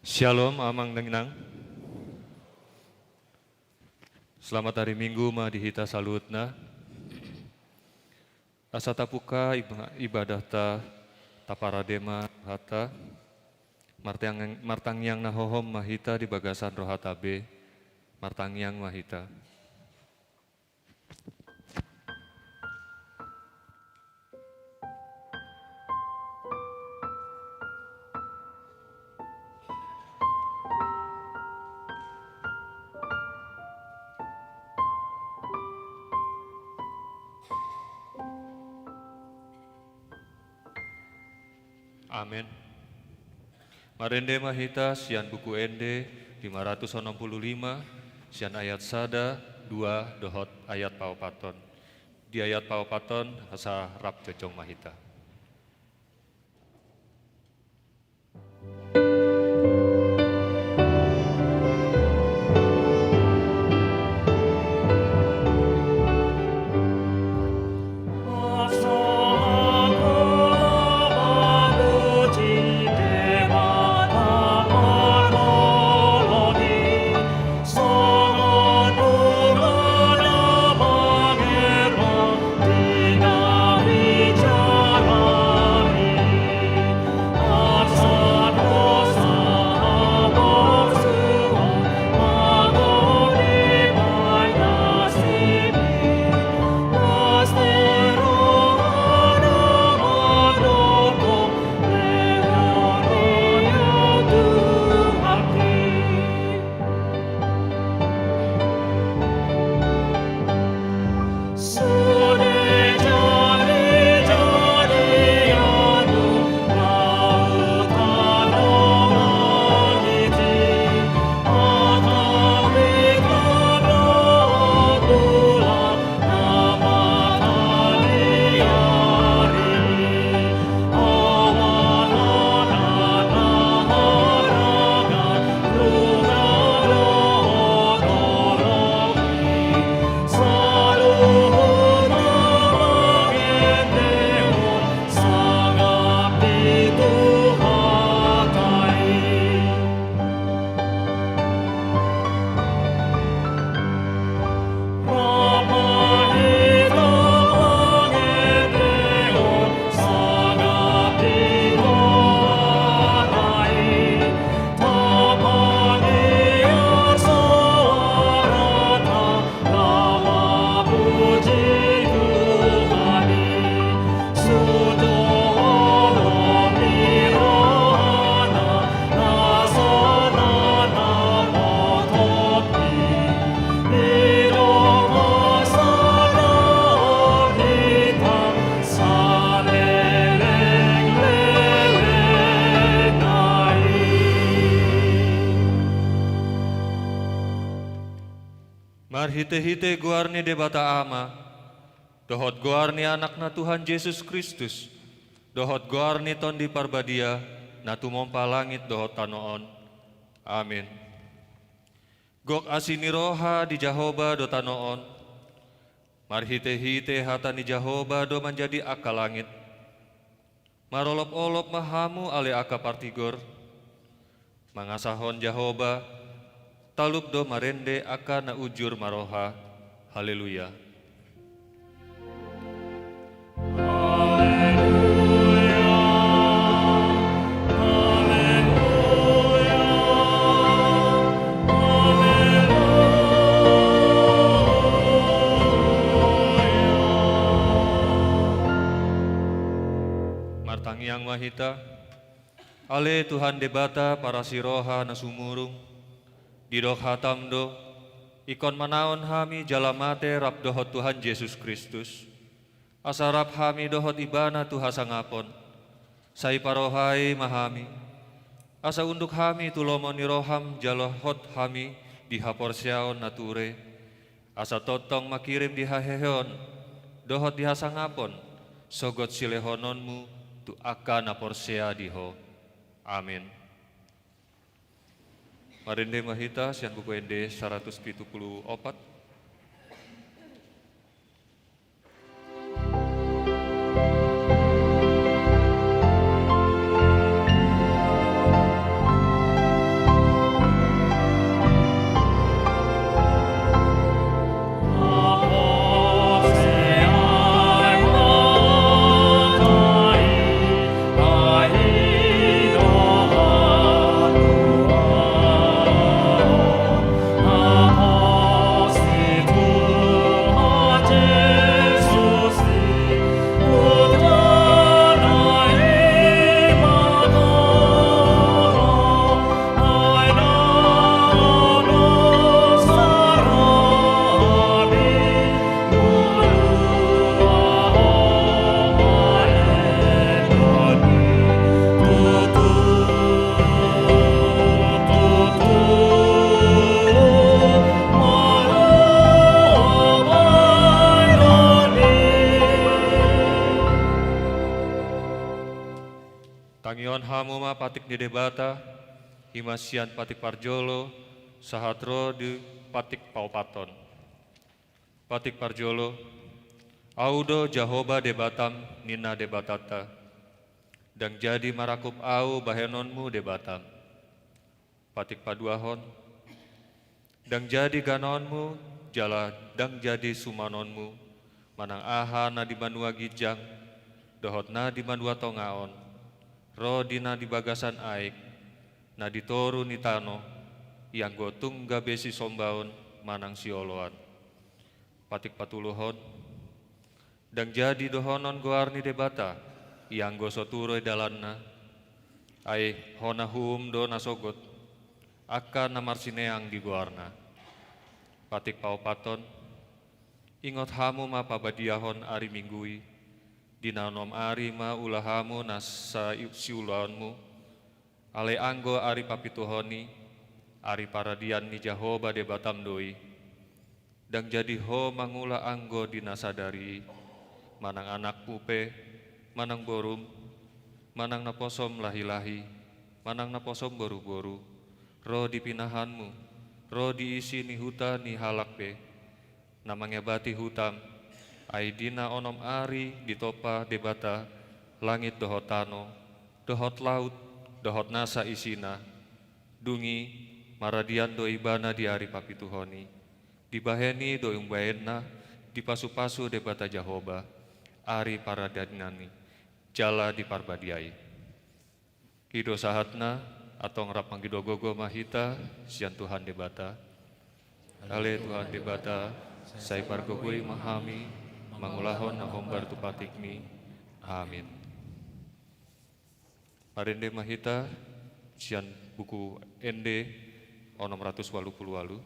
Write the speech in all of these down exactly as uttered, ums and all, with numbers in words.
Syalom, amang dainang. Selamat hari Minggu ma di hita saluhutna. Asa tapungka iba-, ibadahta, taparade ma rohanta. Martangiang-, martangiang na hohom ma hita di bagasan rohanta be. Martangiang ma hita. Amen. Marende ma hita sian Buku Ende lima ratus onom pulu lima, sian ayat sada, dua, dohot ayat paopathon. Di ayat paopathon, asa rap jongjong ma hita. Marhitehite goar ni Debata Ama, dohot goar ni Anakna Tuhan Jesus Kristus, dohot goar ni Tondi Parbadia, na tumompa langit dohot tano on. Amin. Gok asi ni roha di Jahowa do tano on. Marhitehite hata ni Jahowa do manjadi angka langit. Marolopolop ma hamu ale angka partigor, mangasahon Jahowa, talup do marende angka na ujur maroha. Haleluya. Martangiang ma hita. Ale Tuhan Debata parasi roha na sumurung, didok hatam do, ingkon manaon hami jala mate rap dohot Tuhan Jesus Kristus, asa rap hami dohot Ibana tu hasangapon. Sai parohai ma hami, asa unduk hami tu lomo ni roham jala hot hami di haporseaon na ture, asa tongtong mangkirim di haheheon dohot di hasangapon, sogot silehononmu tu angka na porsea di Ho. Amin. Marende ma hita sian Buku Ende saratus pitu pulu opat. Tangihon hamu ma patik ni Debata, i ma sian patik parjolo sahat ro di patik paopathon. Patik parjolo. Ahu do Jahowa Debatam, ninna Debatanta. Ndang jadi marangkup ahu bahenonmu Debatam. Patik paduahon. Ndang jadi ganaonmu, jala ndang jadi sumanonmu, manang aha na di banua ginjang, dohot na di banua tonga on, ro di na di bagasan aek, na di toru ni tano, ianggo tung gabe sisombaon manang sioloan. Patik patoluhon. Ndang jadi dohonon goar ni Debata, ianggo so turoi dalanna, ai hona huhum do na sogot, angka na marsineang di goarna. Patik paopathon. Ingot hamu ma pabadiahon ari Minggu i, di na onom ari ma ula hamu na sa-, siulaonmu, alai anggo ari papituhon i, ari paradian ni Jahowa Debatam do i. Ndang jadi ho mangula anggo di na sadari i, manang anakmu pe, manang borum, manang naposom lahilahi, manang naposom boruboru, ro di pinahanmu, ro di isi ni huta ni halak pe, na mangebati hutam, ai di na onom ari ditompa Debata langit dohot tano, dohot laut, dohot nasa isina, dung i maradian do ibana di ari papituhon i. Dibahen i do umbahenna dipasupasu Debata Jahowa, ari paradianna i, jala diparbadiai. I do sahatna, antong rap mangido gogo ma hita sian Tuhan Debata. Ale Tuhan Debata, sai pargogoi ma hami mangulahon na hombar tu patikmi. Amin. Marende ma hita sian buku ende onom ratus ualu pulu ualu.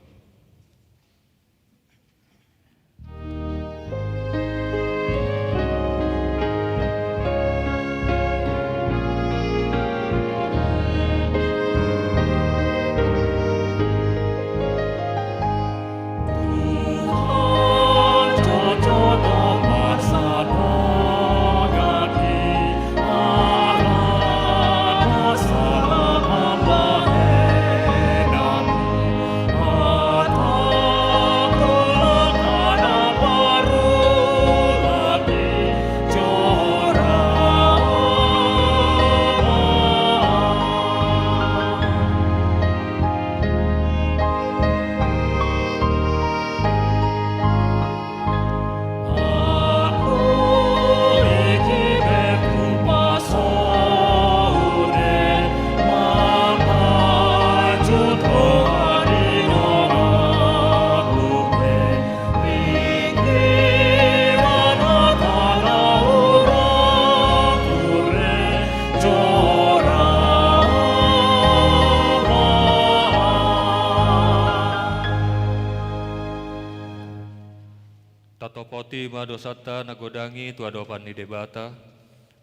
Tatopoti ma dosanta na godang i tu adopan ni Debata.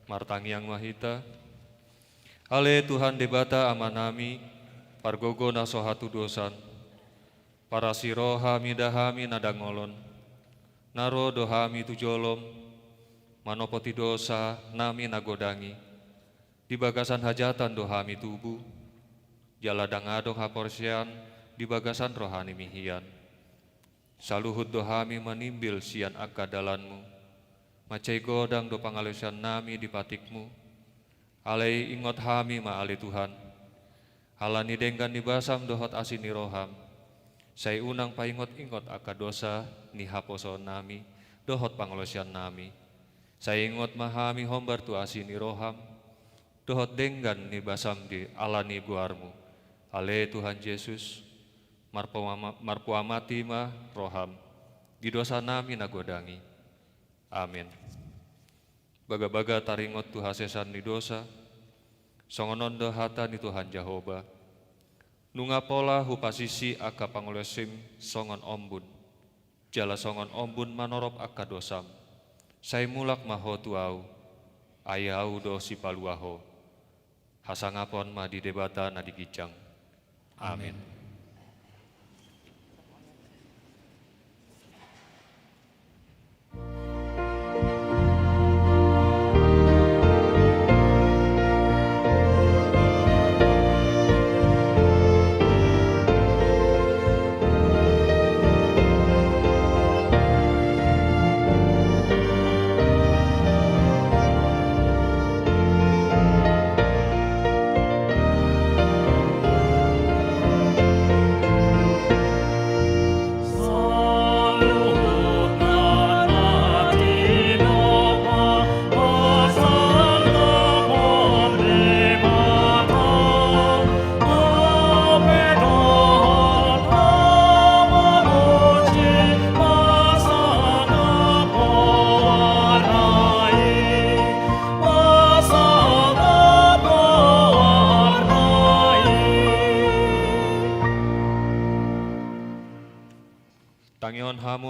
Martangiang ma hita. Ale Tuhan Debata Amanami, pargogo na so hatudosan, parasi roha mida hami na dangol on, na ro do hami tu jolom, manopoti dosa nami na godang i. Di bagasan hajatan do hami tubu, jala ndang adong haporseaon di bagasan rohanami hian. Saluhut do hami manimbil sian angka dalanmu. Mansai godang do pangalaosion nami di patikmu. Alai ingot hami ma ale Tuhan. Ala ni denggan ni basam dohot asi ni roham, sai unang paingot-ingot angka dosa ni haposoon nami dohot pangalaosion nami. Sai ingot ma hami hombar tu asi ni roham dohot denggan ni basam di ala ni goarmu. Ale Tuhan Jesus, marpoama-, marpoamati ma roham di dosa nami na godang i. Amin. Bagabaga taringot tu hasesan ni dosa, songon on do hata ni Tuhan Jahowa. Nunga pola hupasisi angka pangalaosim songon ombun, jala songon ombun manorop angka dosam. Sai mulak ma ho tu ahu, ai ahu do sipalua ho. Hasangapon ma di Debata na di ginjang. Amin.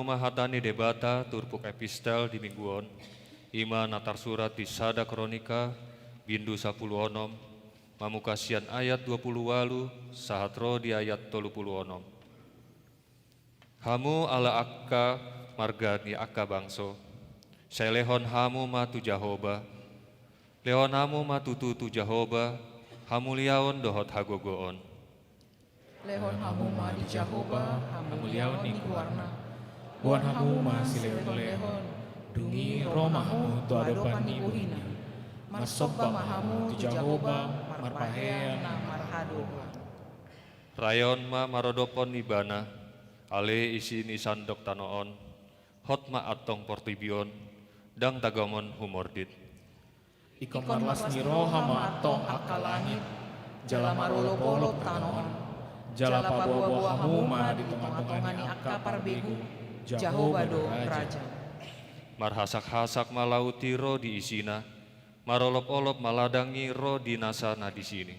Ma hata ni Debata turpuk epistel di minggu on, i ma na tarsurat di sada Kronika, bindu sampulu onom, mamungka sian ayat dua pulu ualu sahat ro di ayat tolu pulu onom. Hamu ala angka marga ni angka bangso, sai lehon hamu ma tu Jahoba, lehon hamu ma tutu tu Jahoba hamuliaon dohot hagogoon. Lehon hamu ma di Jahoba hamuliaon ni goarna. Boan hamu ma silehonlehon, dung i ro ma hamu tu adopan ni bohina. Marsomba ma hamu tu Jahoba marpahean na marhadopan. Rayon ma marodophon Ibana, ale isi ni sandok tano on, hot ma antong portibi on, ndang tagamon humordit. Ingkon marlas ni roha ma antong angka langit, jala marolopolop tano on, jala paboaboa hamu ma di tongatonga ni angka parbegu, Jahoba do raja. Marhasakhasak ma laut i ro di isina, marolopolop ma ladang i ro di nasa na disini.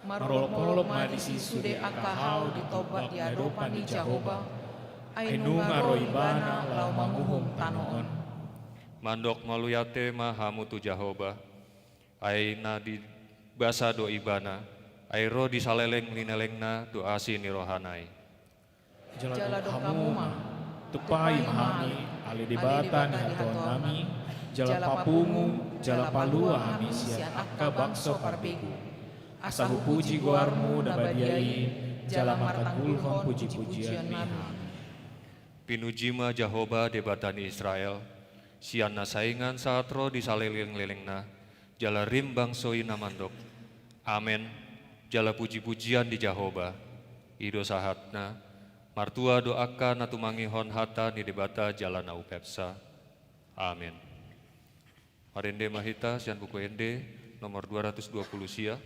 Marolopolop ma disi sude angka hau di tombak di adopan ni Jahoba, ai nunga ro Ibana laho manguhum tano on. Mandok mauliate ma hamu tu Jahoba, ai na di basa do Ibana, ai ro di saleleng ni lelengna do asi ni rohana i. Jala dok hamu ma, tumpahi ma hami, ale Debata ni hatuaonnami, jala papungu, jala palua hami sian angka bangso parbegu. Asa hupuji goarmu na badia i, jala martanggulhon pujipujian ni hami. Pinuji ma Jahoba Debata ni Israel, sian na saingan sahat ro di saleleng lelengna, jala rim bangso i na mandok, Amen, jala pujipujian di Jahoba. I do sahatna, martua do angka na tumangihon hata ni Debata jala na umpeopsa. Amen. Marende ma hita sian Buku Ende nomor dua ratus dua puluh sia.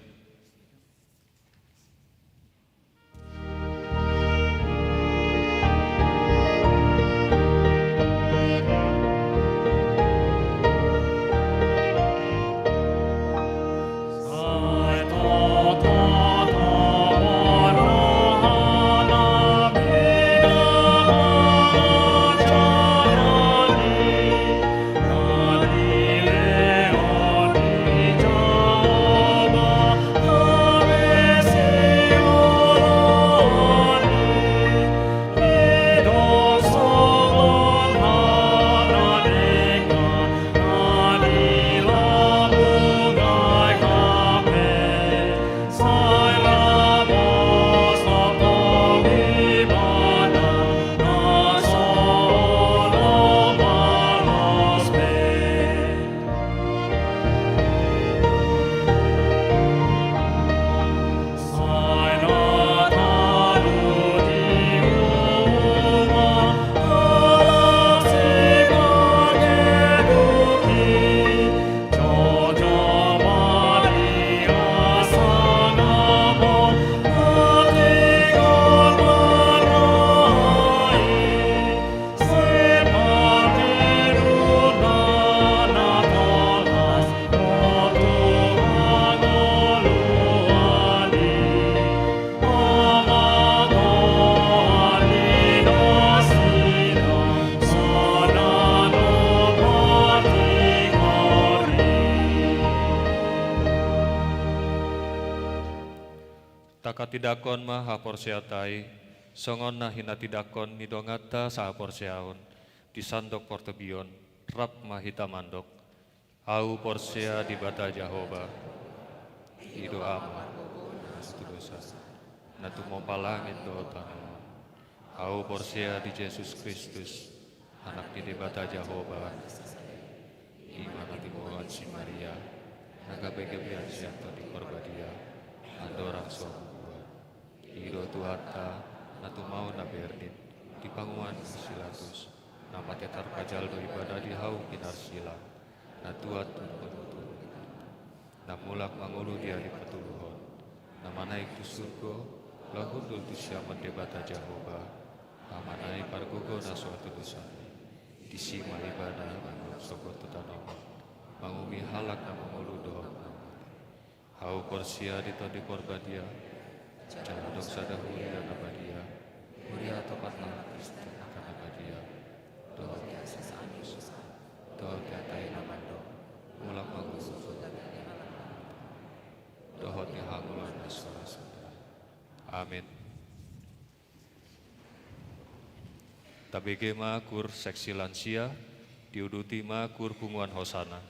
Tangkatindangkon ma haporseaonta i, songon na hinatindangkon ni donganta sahaporseaon di sandok portibi on, rap ma hita mandok. Ahu porsea di Debata Jahowa, i do Ama, na tudosa, na tumompa langit dohot tano on. Ahu porsea di Jesus Kristus, Anak ni Debata Jahowa, i ma na tinodohon si Maria, na gabegabean sian Tondi Parbadia, andorang so hubuan. I do Tuhanta, na tumaon na berdin, di panguaon ni si Pilatus, na mate tarpajal do Ibana di hau pinarsilang, na tuat tu ngolu tolu, na mulak mangolu di ari patoluhon, na manaek tu surgo, laho hundul tu siamun Debata Jahowa, Amana i pargogo na so hatudosan i. Disi ma Ibana mangihut sogot tu tano on, manguhumi halak na mangolu dohot na mate. Ahu porsea di Tondi Parbadia, jala adong sada huria na badia, huria topat na Kristen angka na badia, Dohot ni hata i na mandok, mulak ma hangoluan dohot ni hangoluan na so ra suda. Amin. Tabege ma kur seksi lansia, diuduti ma kur punguan hosana.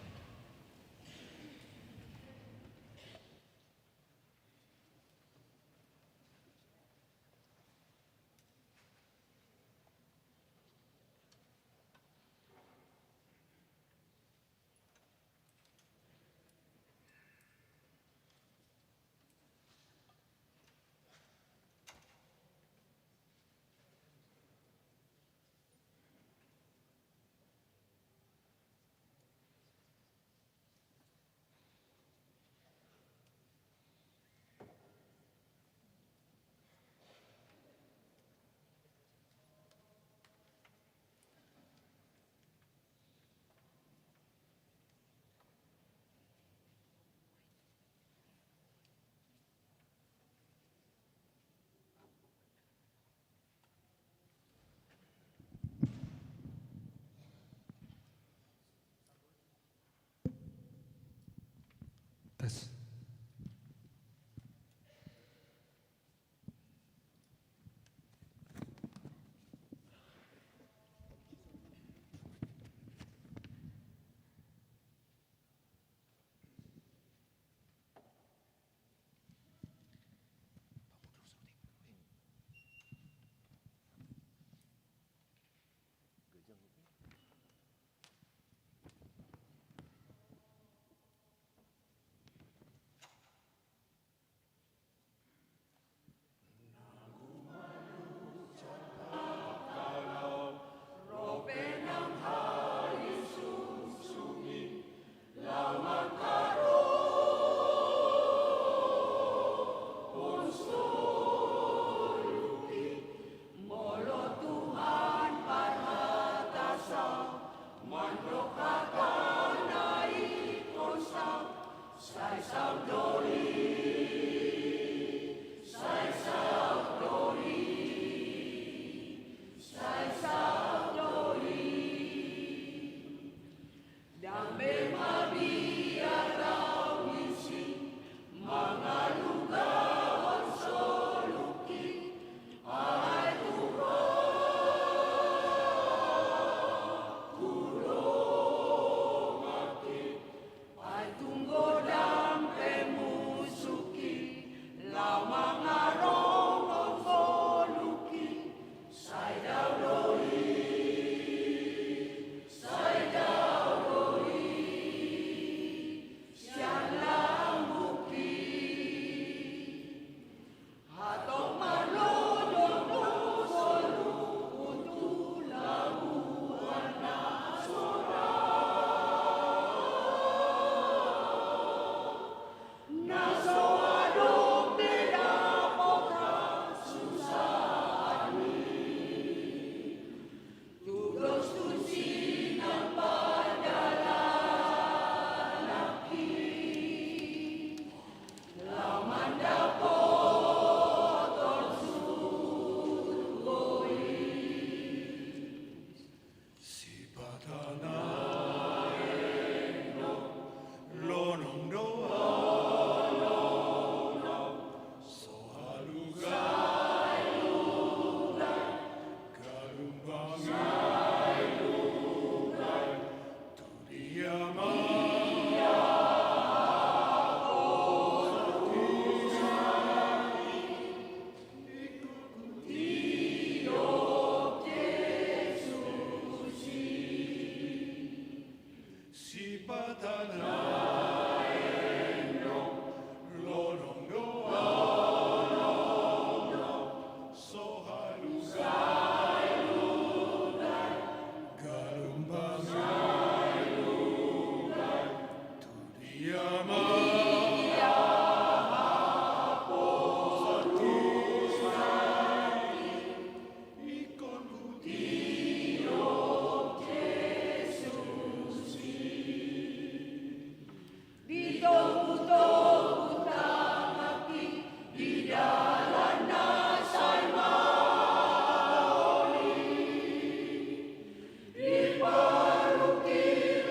Tes. Molo Tuhan parhata sa, mandok hata na ingkon sa, sai saut do i, sai saut do i, sai saut do i. Ndang be mabiar au mising mangalugahon soluki, ai tu ho hudongaki, ai tung godang pe musuki, laho mangaronggo soluki. Sai dao do i, sai dao do i, sian lambungki. Hatop marlojong do soluku tu labuan na so ra. Na so adong be dapot hasusahan i, tudos tusi na pardalanan i, laho mandapothon surgo i. Sipata na endong, lonong do holong, so halugalugan, galumbang i lugai, tu dia ma. Sipata na endong, lonong do holong, so halugalugan, galumbang i lugai, tu dia ma. Ingkon hutiop Jesus i. Di togutogu tangihon i, di dalan na sai maol i, di parungkil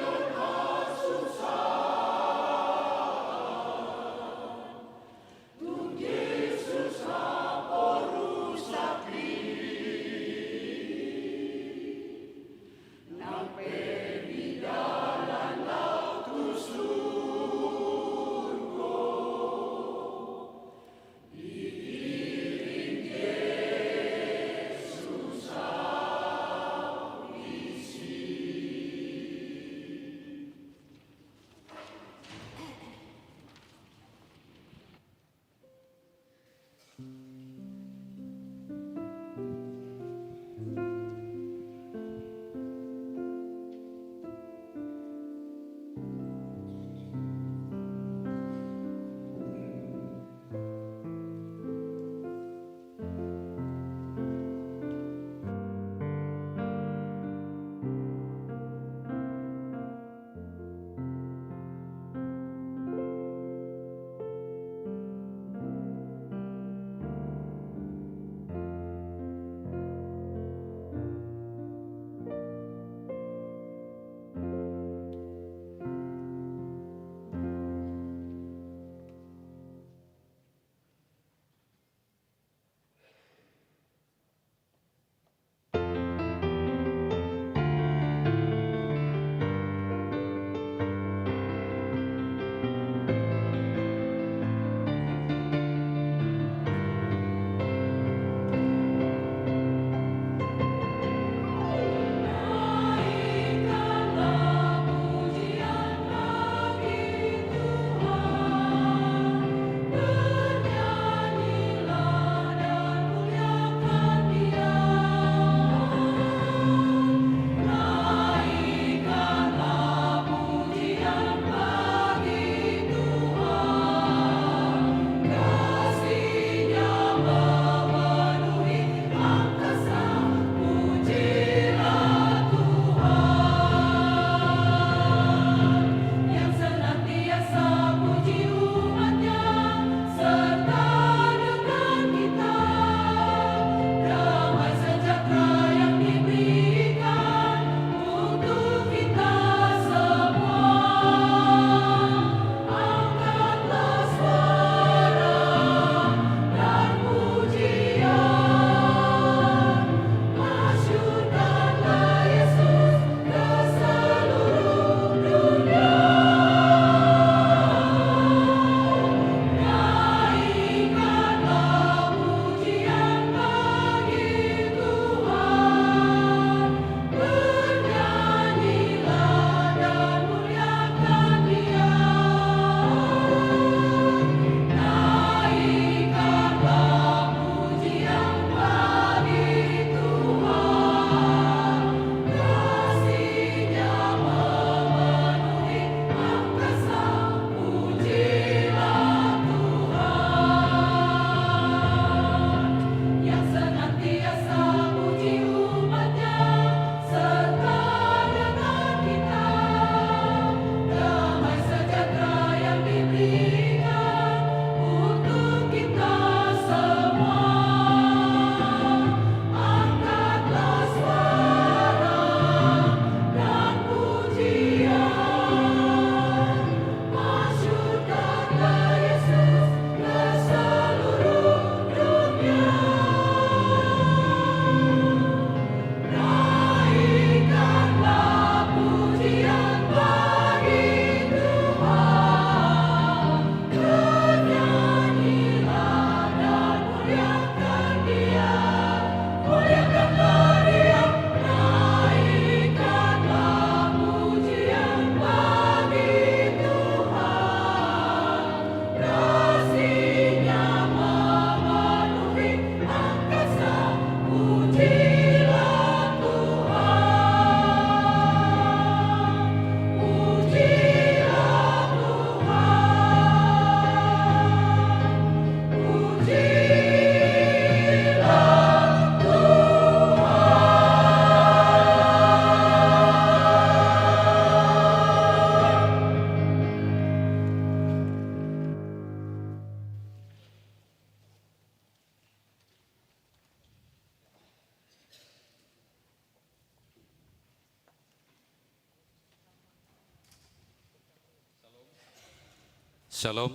Syalom.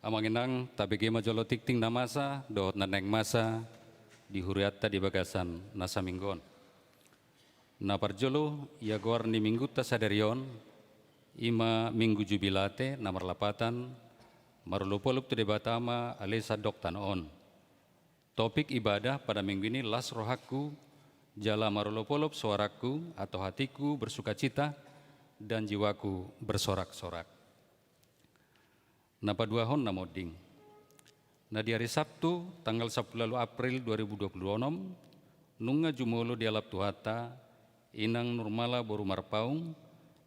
Amang inang, tabege ma jolo tingting na masa dohot na naeng masa di hurianta di bagasan na saminggu on. Na parjolo, ia goar ni minggunta sadari on, i ma Minggu Jubilate na marlapatan, marolopolop tu Debata ma ale sandok tano on. Topik ibadah pada minggu ini: Las rohangku, jala marolopolop soarangku, atau hatiku bersukacita dan jiwaku bersorak-sorak. Na paduahon na monding. Na di ari Sabtu, tanggal sampulu ualu April dua ribu dua puluh onom, nunga jumolo dialap Tuhanta, inang Nurmala boru Marpaung,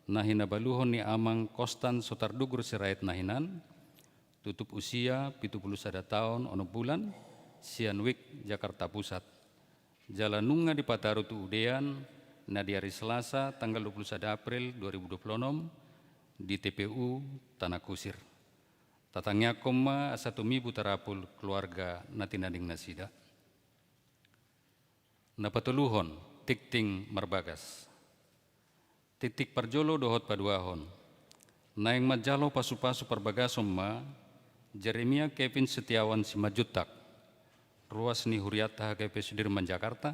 na hinabaluhon ni amang Kostan Sotardugur Sirait na hinan, tutup usia pitu pulu sada taon onom bulan, sian Wijk, Jakarta Pusat. Jala nunga dipataru tu udean, na di ari Selasa, tanggal dua pulu sada April dua ribu dua puluh onom, di T P U Tanah Kusir. Tatangiangkon ma asa tumibu tarapul keluarga na tinading nasida. Na patoluhon, tingting marbagas. Tingting parjolo dohot paduahon. Naeng manjalo pasupasu parbagason ma Jeremia Kevin Setiawan Simanjuntak, ruas ni hurianta H K B P Sudirman Jakarta,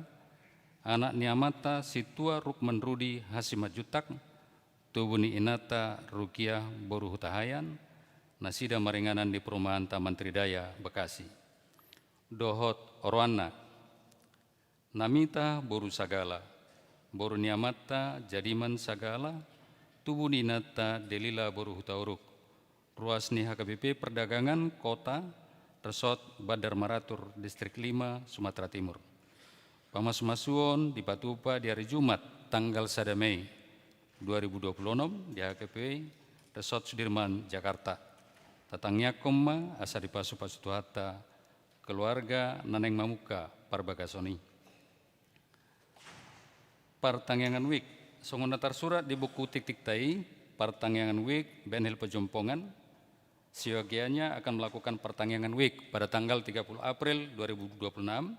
anak ni amanta Sintua Rukman Rudi Hasimanjuntak, tubu ni inanta Rukiah boru Hutahaean, nasida maringanan di perumahan Taman Tridaya, Bekasi. Dohot oroanna, Namita boru Sagala, boru ni amanta Jadiman Sagala, tubu ni inanta Delila boru Hutauruk, ruas ni H K B P Perdagangan Kota, Resort Bandar Maratur, Distrik lima, Sumatera Timur. Pamasumasuon dipatupa di ari Jumat, tanggal sada Mei dua ribu dua puluh onom, di H K B P Resort Sudirman, Jakarta. Tatangiangkon ma asa dipasupasu Tuhanta keluarga na naeng mamungka parbagason i. Partangiangan Wijk. Songon na tarsurat di buku tingtingta i, partangiangan Wijk, Benhil Pejompongan, seyogianya akan melakukan partangiangan Wijk pada tanggal tiga puluh April dua ribu dua puluh enam.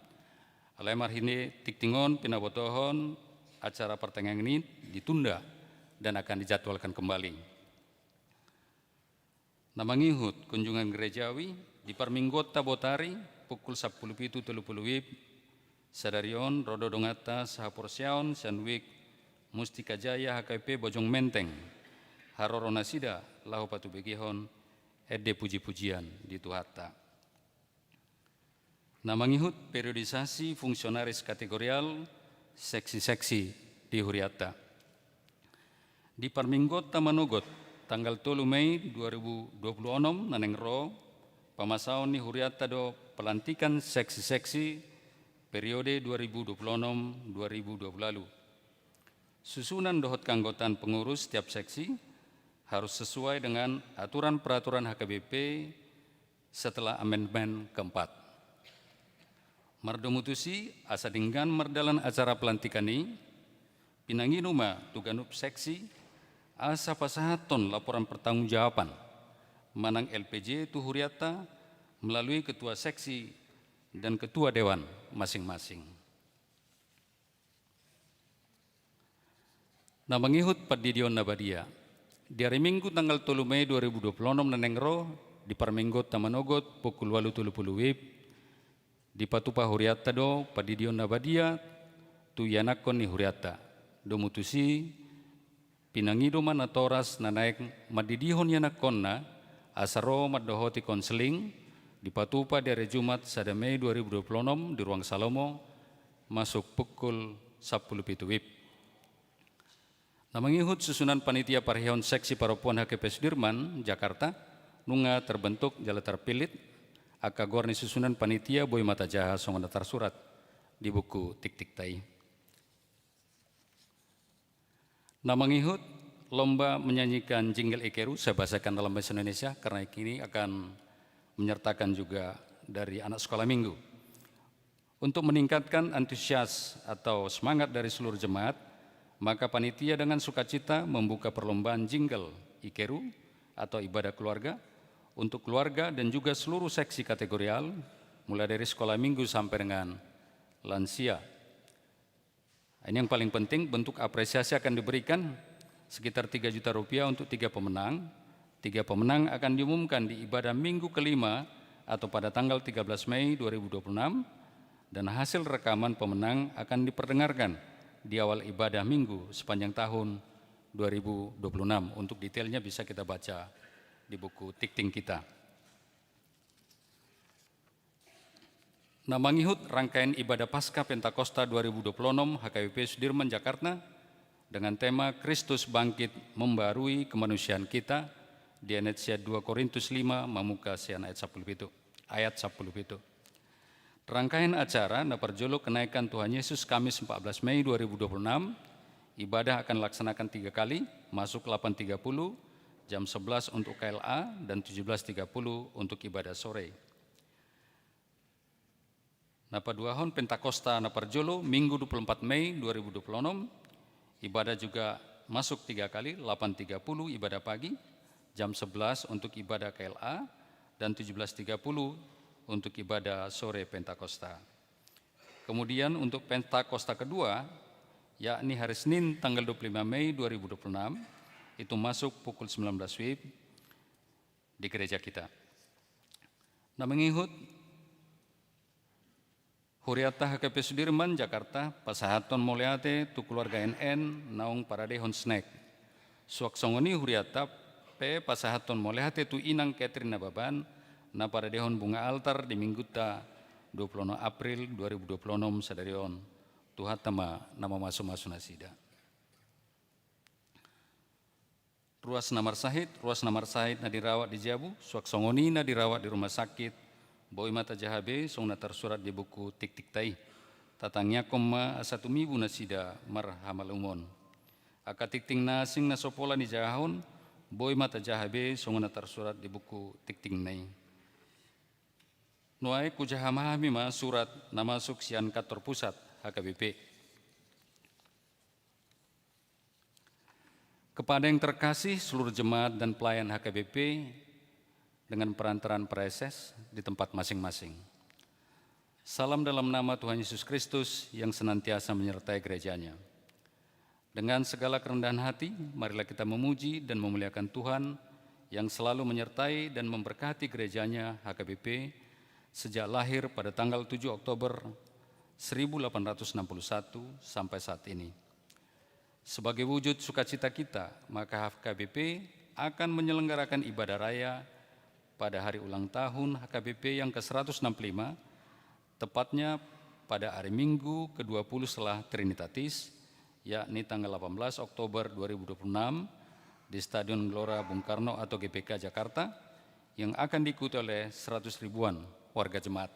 Alai marhite tingting on pinabotohon acara partangiangan i ditunda dan akan dijadwalkan kembali. Na mangihut kunjungan gerejawi, di parmingguonta botari, pukul sampulu pitu tolu pulu WIB, sadari on ro do donganta sahaporseaon sian Wijk Mustika Jaya H K P Bojong Menteng, haroro nasida laho patubegehon ende puji-pujian di Tuhanta. Na mangihut periodisasi fungsionaris kategorial seksi-seksi di hurianta. Di parmingguonta manogot, tanggal tolu Mei dua ribu dua puluh onom na naeng ro, pamasaon ni hurianta do pelantikan seksi-seksi periode dua ribu dua puluh onom dua ribu dua puluh ualu. Susunan dohot keanggotaan pengurus setiap seksi harus sesuai dengan aturan peraturan H K B P setelah amendmen keempat. Mardomu tusi, asa denggan mardalan acara pelantikan i, pinangido ma tu ganup seksi asa pasahathon laporan pertanggungjawaban manang L P J tu hurianta melalui ketua seksi dan ketua dewan masing-masing. Na mangihut pandidion na badia. Di ari Minggu tanggal tolu Mei dua ribu dua puluh onom na naeng ro, di parmingguonta manogot pukul ualu tolu pulu WIB, dipatupa hurianta do pandidion na badia tu ianakhon ni hurianta. Domu tusi, pinangido ma natoras na naeng mandidihon ianakhonna asa ro mandohoti konseling, dipatupa di ari Jumat sada Mei dua ribu dua puluh onom di Ruang Salomo, masuk pukul sampulu pitu WIB. Na mangihut susunan panitia parheaon seksi parompuan H K P Sudirman, Jakarta, nunga terbentuk jala terpilih, angka goar ni susunan panitia boi ma tajaha songon na tarsurat di buku tingtingta i. Na mangihut lomba menyanyikan jingle Ikeru, saya bahasakan dalam bahasa Indonesia karena ini akan menyertakan juga dari anak sekolah minggu. Untuk meningkatkan antusias atau semangat dari seluruh jemaat, maka panitia dengan sukacita membuka perlombaan jingle Ikeru atau ibadah keluarga untuk keluarga dan juga seluruh seksi kategorial, mulai dari sekolah minggu sampai dengan lansia. Ini yang paling penting, bentuk apresiasi akan diberikan sekitar tiga juta rupiah untuk tiga pemenang, Tiga pemenang akan diumumkan di ibadah minggu kelima atau pada tanggal tiga belas Mei dua ribu dua puluh enam, dan hasil rekaman pemenang akan diperdengarkan di awal ibadah minggu sepanjang tahun dua ribu dua puluh enam. Untuk detailnya bisa kita baca di buku tikting kita. Na mangihut rangkaian ibadah Paskah Pentakosta dua ribu dua puluh enam H K B P Sudirman Jakarta dengan tema Kristus Bangkit Membarui Kemanusiaan Kita, dienet sian dua Korintus lima, mamungka sian ayat sampulu pitu, ayat sampulu pitu. Rangkaian acara na parjolo kenaikan Tuhan Yesus, Kamis empat belas Mei dua ribu dua puluh enam, ibadah akan dilaksanakan tiga kali, masuk delapan tiga puluh, jam sebelas untuk K L A, dan tujuh belas tiga puluh untuk ibadah sore. Na paduahon, Pentakosta na parjolo, Minggu dua puluh empat Mei dua ribu dua puluh enam, ibadah juga masuk tiga kali, delapan tiga puluh ibadah pagi, jam sebelas untuk ibadah K L A, dan tujuh belas tiga puluh untuk ibadah sore Pentakosta. Kemudian untuk Pentakosta kedua, yakni hari Senin tanggal dua puluh lima Mei dua ribu dua puluh enam, itu masuk pukul sembilan belas W I B di gereja kita. Na mangihut, hurianta H K B P Sudirman Jakarta pasahathon mauliate tu keluarga N N naung paradehon snack. Suang songon i hurianta pe pasahathon mauliate tu Inang Catherine Nababan na paradehon bunga altar di Minggunta dua puluh enam April dua ribu dua puluh enam sadari on. Tuhanta ma na mamasumasu nasida. Ruas na marsahit, ruas na marsahit na dirawat di jabu, suang songon i na dirawat di rumah sakit, boi ma tajaha be songon na tarsurat di buku tiktikta i. Tatangiangkon ma asa tumibu nasida marhamalumon. Angka tingting na asing na so pola dijahahon, boi ma tajaha be songon na tarsurat di buku tingtingna i. Nuaeng hujaha ma hami ma surat na masuk sian kantor pusat H K B P. Kepada yang terkasih seluruh jemaat dan pelayan H K B P dengan perantaraan praeses di tempat masing-masing. Salam dalam nama Tuhan Yesus Kristus yang senantiasa menyertai gereja-Nya. Dengan segala kerendahan hati, marilah kita memuji dan memuliakan Tuhan yang selalu menyertai dan memberkati gereja-Nya H K B P sejak lahir pada tanggal tujuh Oktober seribu delapan ratus enam puluh satu sampai saat ini. Sebagai wujud sukacita kita, maka H K B P akan menyelenggarakan ibadah raya pada hari ulang tahun H K B P yang ke seratus enam puluh lima, tepatnya pada hari Minggu kedua puluh setelah Trinitatis, yakni tanggal delapan belas Oktober dua ribu dua puluh enam, di Stadion Gelora Bung Karno atau G B K Jakarta, yang akan diikuti oleh seratus ribuan warga jemaat.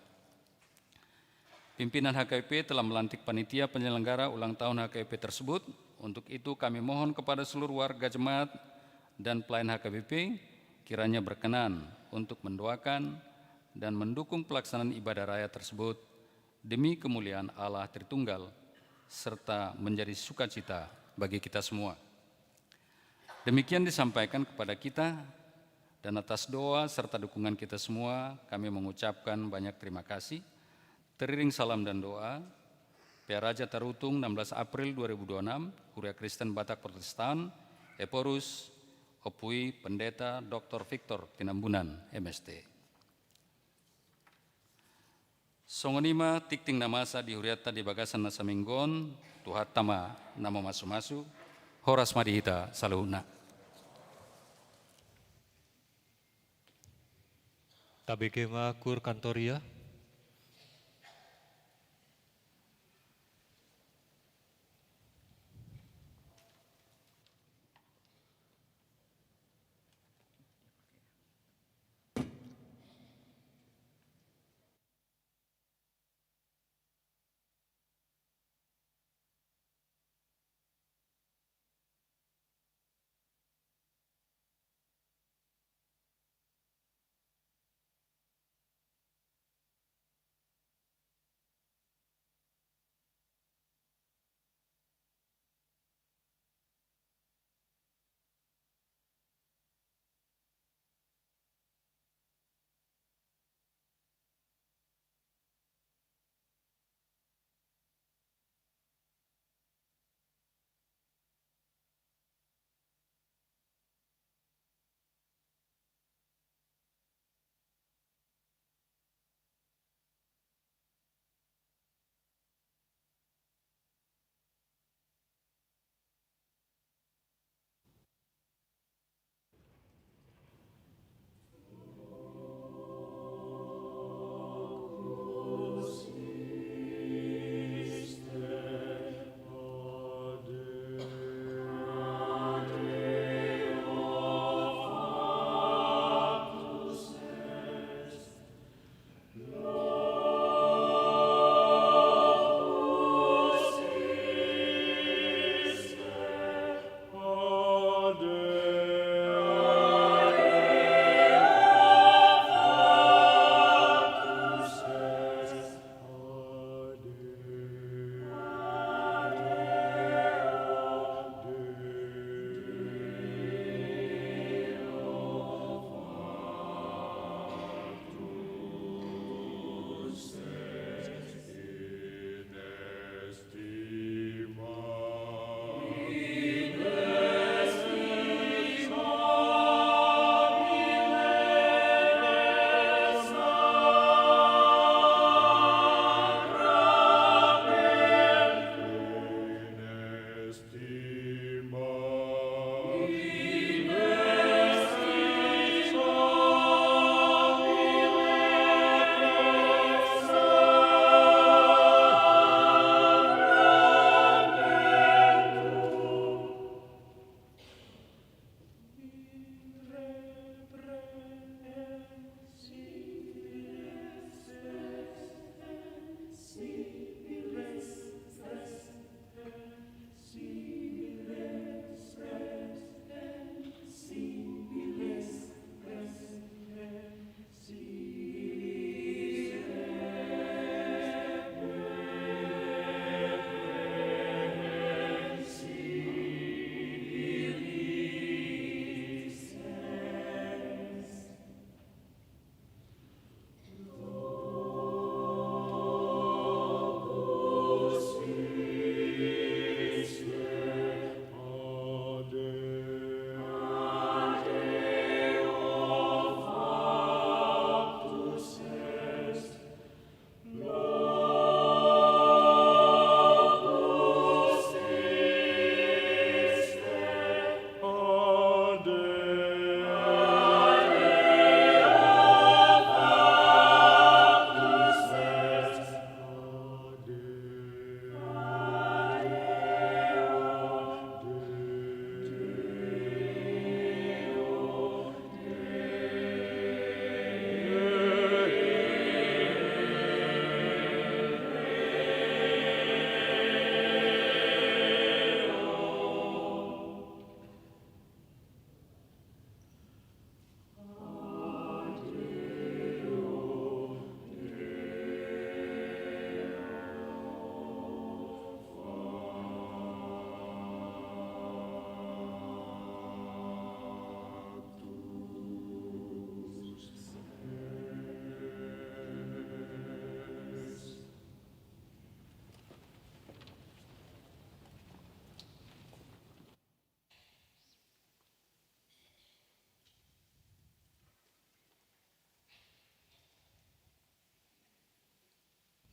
Pimpinan H K B P telah melantik panitia penyelenggara ulang tahun H K B P tersebut. Untuk itu, kami mohon kepada seluruh warga jemaat dan pelayan H K B P, kiranya berkenan untuk mendoakan dan mendukung pelaksanaan ibadah raya tersebut demi kemuliaan Allah Tritunggal serta menjadi sukacita bagi kita semua. Demikian disampaikan kepada kita, dan atas doa serta dukungan kita semua, kami mengucapkan banyak terima kasih. Teriring salam dan doa, P A Raja Tarutung, enam belas April dua ribu dua puluh enam, Huria Kristen Batak Protestan, Ephorus, Ompu i Pendeta Doktor Victor Tinambunan, M S T. Songon i ma tingting na masa di hurianta di bagasan na saminggu on. Tuhanta ma na mamasumasu. Horas ma di hita saluhutna. Tabege ma Kur Kantoria.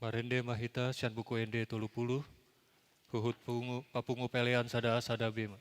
Marende ma hita sian Buku Ende tolu pulu, huhut pungu, papungu pelean sada, sada B ma.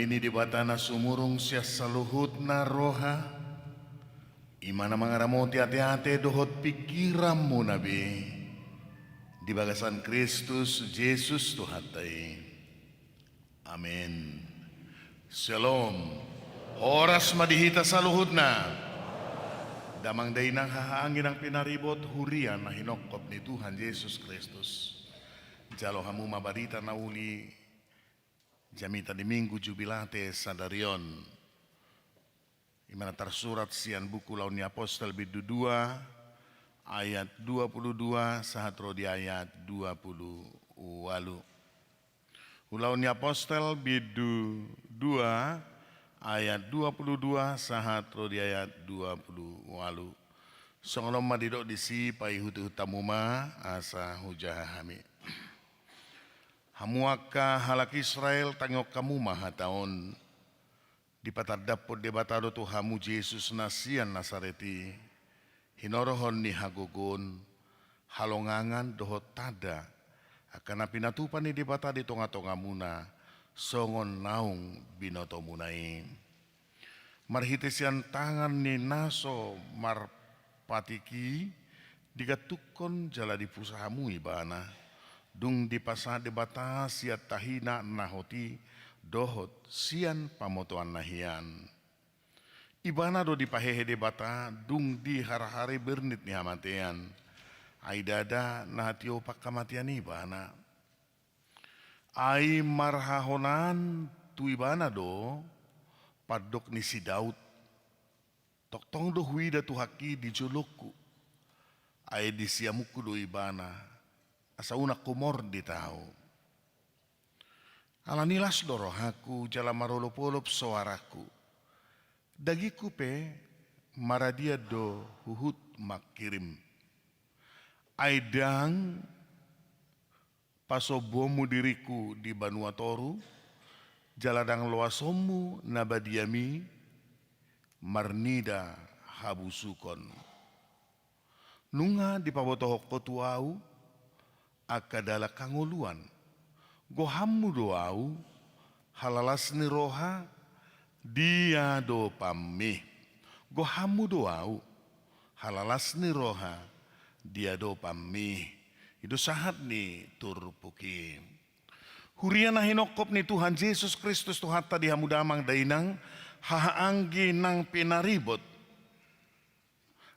Ni Debata na sumurung sian saluhutna roha, i ma na mangaramoti ateate dohot pingkiranmuna be di bagasan Kristus Jesus Tuhanta i. Amen. Syalom. Horas ma di hita saluhutna. Damang dainang, haha anggi nang pinaribot, huria na hinophop ni Tuhan Jesus Kristus. Jalo hamu ma barita na uli jamita di Minggu Jubilate sadari on. I ma na tarsurat sian buku Ulaon ni Apostel bindu dua ayat dua pulu dua sahat ro di ayat dua pulu ualu. Ulaon ni Apostel bindu dua ayat dua pulu dua sahat ro di ayat dua pulu ualu. Songon on ma didok disi, paihutihut hamu ma asa hujaha hami. Hamu angka halak Israel, tangihon hamu ma hata on. Dipatandaphon Debata do tu hamu Jesus na sian Nasaret i, hinorohon ni hagogoon, halongangan dohot tanda, angka na pinatupa ni Debata di tongatongamuna, songon naung binotomuna i. Marhite sian tangan ni na so marpatik i, digantungkon jala dipusa hamu ibana, dung dipasahat Debata sian tahina na hot i dohot sian pamotoanna hian. Ibana do dipahehe Debata dung diharhari bernit ni hamatean. Ai ndada na hatiopan hamatean ibana. Ai marhahonaan tu ibana do pandok ni si Daud. Tongtong do huida Tuhanki di jolongku. Ai di siamunku do ibana, asa unang humordit ahu. Alani las do rohangku jala marolopolop soarangku. Dagingku pe maradian do huhut mangkirim. Ai ndang pasombuonmu diringku di banua toru, jala ndang loasonmu na badiami marnida habusukon. Nunga dipabotohon ho tu ahu angka dalan hangoluan. Gohanmu do ahu, halak las ni roha, di adopanmi. Gohanmu do ahu, halak las ni roha, di adopanmi. I do sahat ni turpuk i. Huria na hinophop ni Tuhan Jesus Kristus Tuhanta, di hamu damang dainang, haha anggi nang pinaribot.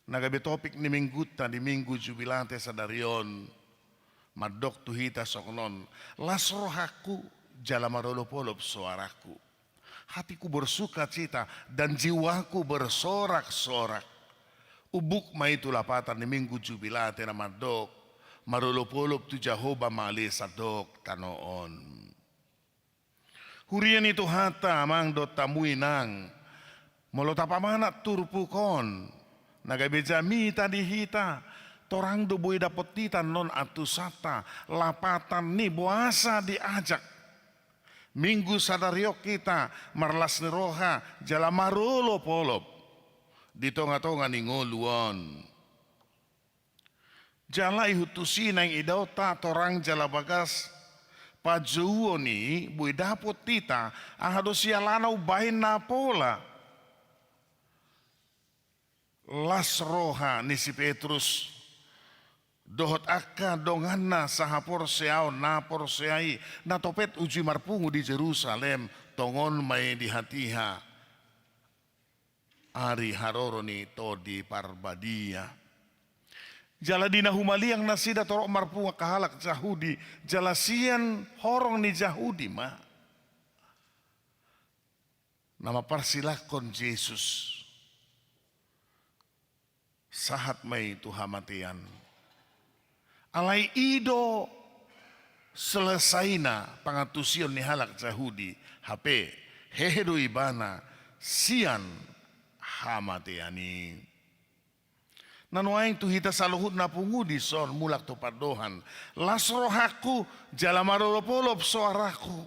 Na gabe topik ni minggunta di Minggu Jubilate sadari on, mandok tu hita songon on: Las rohangku jala marolopolop soarangku. Hatiku bersukacita dan jiwaku bersorak-sorak. Umbuk ma i tu lapatan ni Minggu Jubilate na mandok: Marolopolop tu Jahowa ma ale sandok tano on. Huria ni Tuhanta, amang dohot hamu inang, molo tapamanat turpuk on, na gabe jamita di hita, torang do boi dapot hita annon antusanta, lapatan ni boasa diajak Minggu sadari on hita marlas ni roha jala marolopolop di tongatonga ni ngolu on. Jala ihut tusi naeng idaonta torang jala bagas panjouon i boi dapot hita, aha do sialana umbahen na pola las roha ni si Petrus dohot angka donganna sahaporseaon na porsea i, na topet uju i marpungu di Jerusalem, tongon ma i di hatiha ari haroro ni Tondi Parbadia. Jala di na humaliang nasida torop marpungu angka halak Jahudi, jala sian horong ni Jahudi ma na mamparsilangkon Jesus sahat ma i tu hamatean. Alai i do selesaina pangantusion ni halak Jahudi, hape hehe do ibana sian hamatean i. Na nuaeng tu hita saluhutna pungu dison mulak tu pandohan: Las rohangku jala marolopolop soarangku.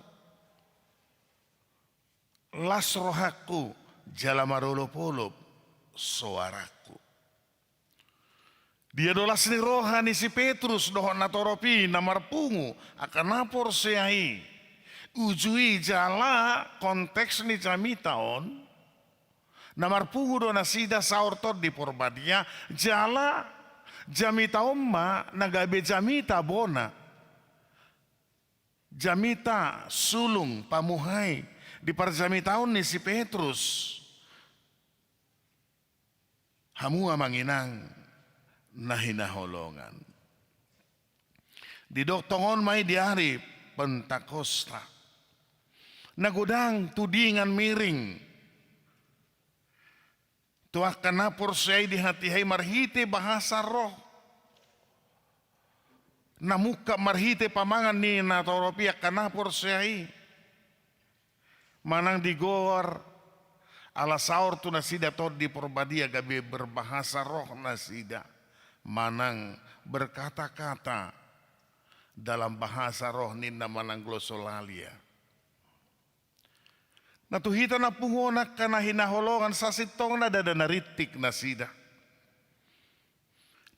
Las rohangku jala marolopolop soarangku. Dia do las ni roha ni si Petrus dohot natorop i na marpungu angka na porsea i? Uju i jala konteks ni jamita on, na marpungu do nasida saor Tondi Porbadia, jala jamita on ma na gabe jamita bona. Jamita sulung pamuhai di parjamitaon ni si Petrus. Hamu amang inang na hinaholongan. Didok tongon ma i di ari Pentakosta. Na godang tudingan miring tu angka na porsea i di hatiha i marhite bahasa roh. Na mungkap marhite pamangan ni natorop i angka na porsea i. Manang digoar, ala saor tu nasida Tondi Porbadia gabe berbahasa roh nasida. Manang berkata-kata dalam bahasa roh ninna manang glosolalia. Na tu hita na pungu on angka na hinaholongan, sasintongna ndada na rintik nasida.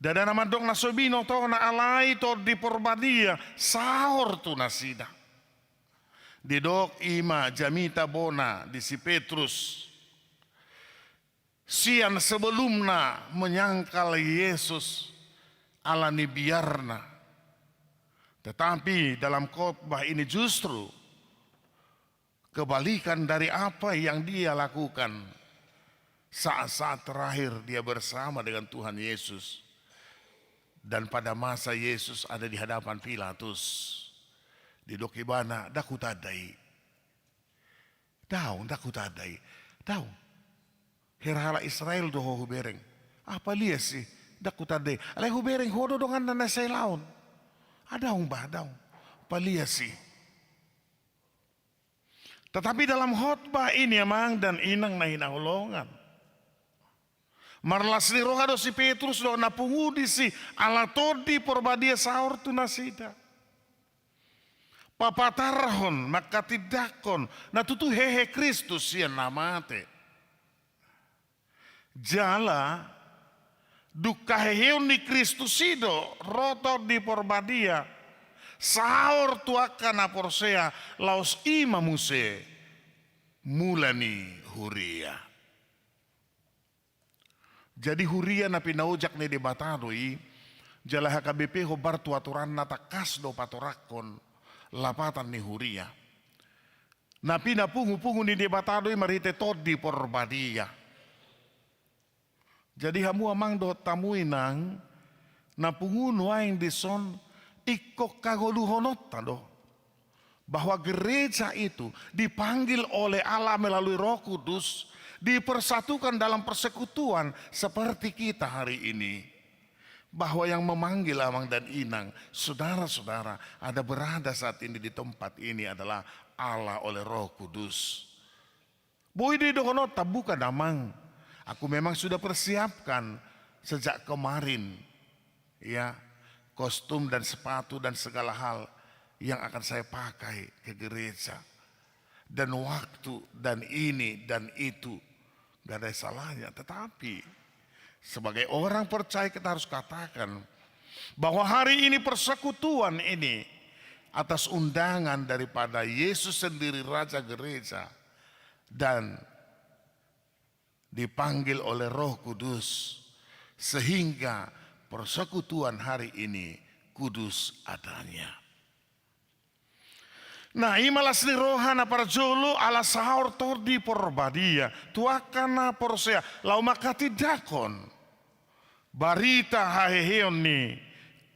Ndada na mandok na so binoto na alai Tondi Porbadia saor tu nasida. Didok i ma jamita bona di si Petrus. Sian sebelumna menyangkal Yesus ala ni biarna. Tetapi dalam khotbah ini justru kebalikan dari apa yang dia lakukan saat-saat terakhir dia bersama dengan Tuhan Yesus. Dan pada masa Yesus ada di hadapan Pilatus, didok ibana, "Ndang hutanda i. Daong, ndang hutanda i. Daong. Hera halak Israel do ho hubereng. Ah, palias i. Ndang hutanda i. Alai hubereng ho do donganna na sai laon. Ah, daong bah, daong. Palias i." Tetapi dalam khotbah ini, amang dan inang na hinaholongan, marlas ni roha do si Petrus dohot na pungu disi ala Tondi Porbadia saor tu nasida. Papatarhon, manghatindanghon na tutu hehe Kristus sian na mate. Jala dung haheheon ni Kristus i do ro Tondi Porbadia saor tu angka na porsea, laos i ma muse mula ni huria. Jadi huria na pinaojak ni Debata do i, jala H K B P hombar tu aturanna tangkas do patorangkon lapatan ni huria. Na pinapungupungu ni Debata do i marhite Tondi Porbadia. Jadi hamu amang dohot hamu inang na pungu nuaeng dison, ingkon hangoluhononta do bahwa gereja itu dipanggil oleh Allah melalui Roh Kudus, dipersatukan dalam persekutuan seperti kita hari ini. Bahwa yang memanggil amang dan inang, saudara-saudara, ada berada saat ini di tempat ini adalah Allah oleh Roh Kudus. Boi do i dohononta, bukan amang. Aku memang sudah persiapkan sejak kemarin, ya, kostum dan sepatu dan segala hal yang akan saya pakai ke gereja. Dan waktu, dan ini, dan itu. Gak ada salahnya. Tetapi, sebagai orang percaya kita harus katakan bahwa hari ini persekutuan ini atas undangan daripada Yesus sendiri, Raja Gereja, dan dipanggil oleh Roh Kudus, sehingga persekutuan hari ini kudus adanya. Nah, i ma las ni roha na parjolo ala saor Tondi Porbadia tu angka na porsea, laho manghatindanghon barita haheheon ni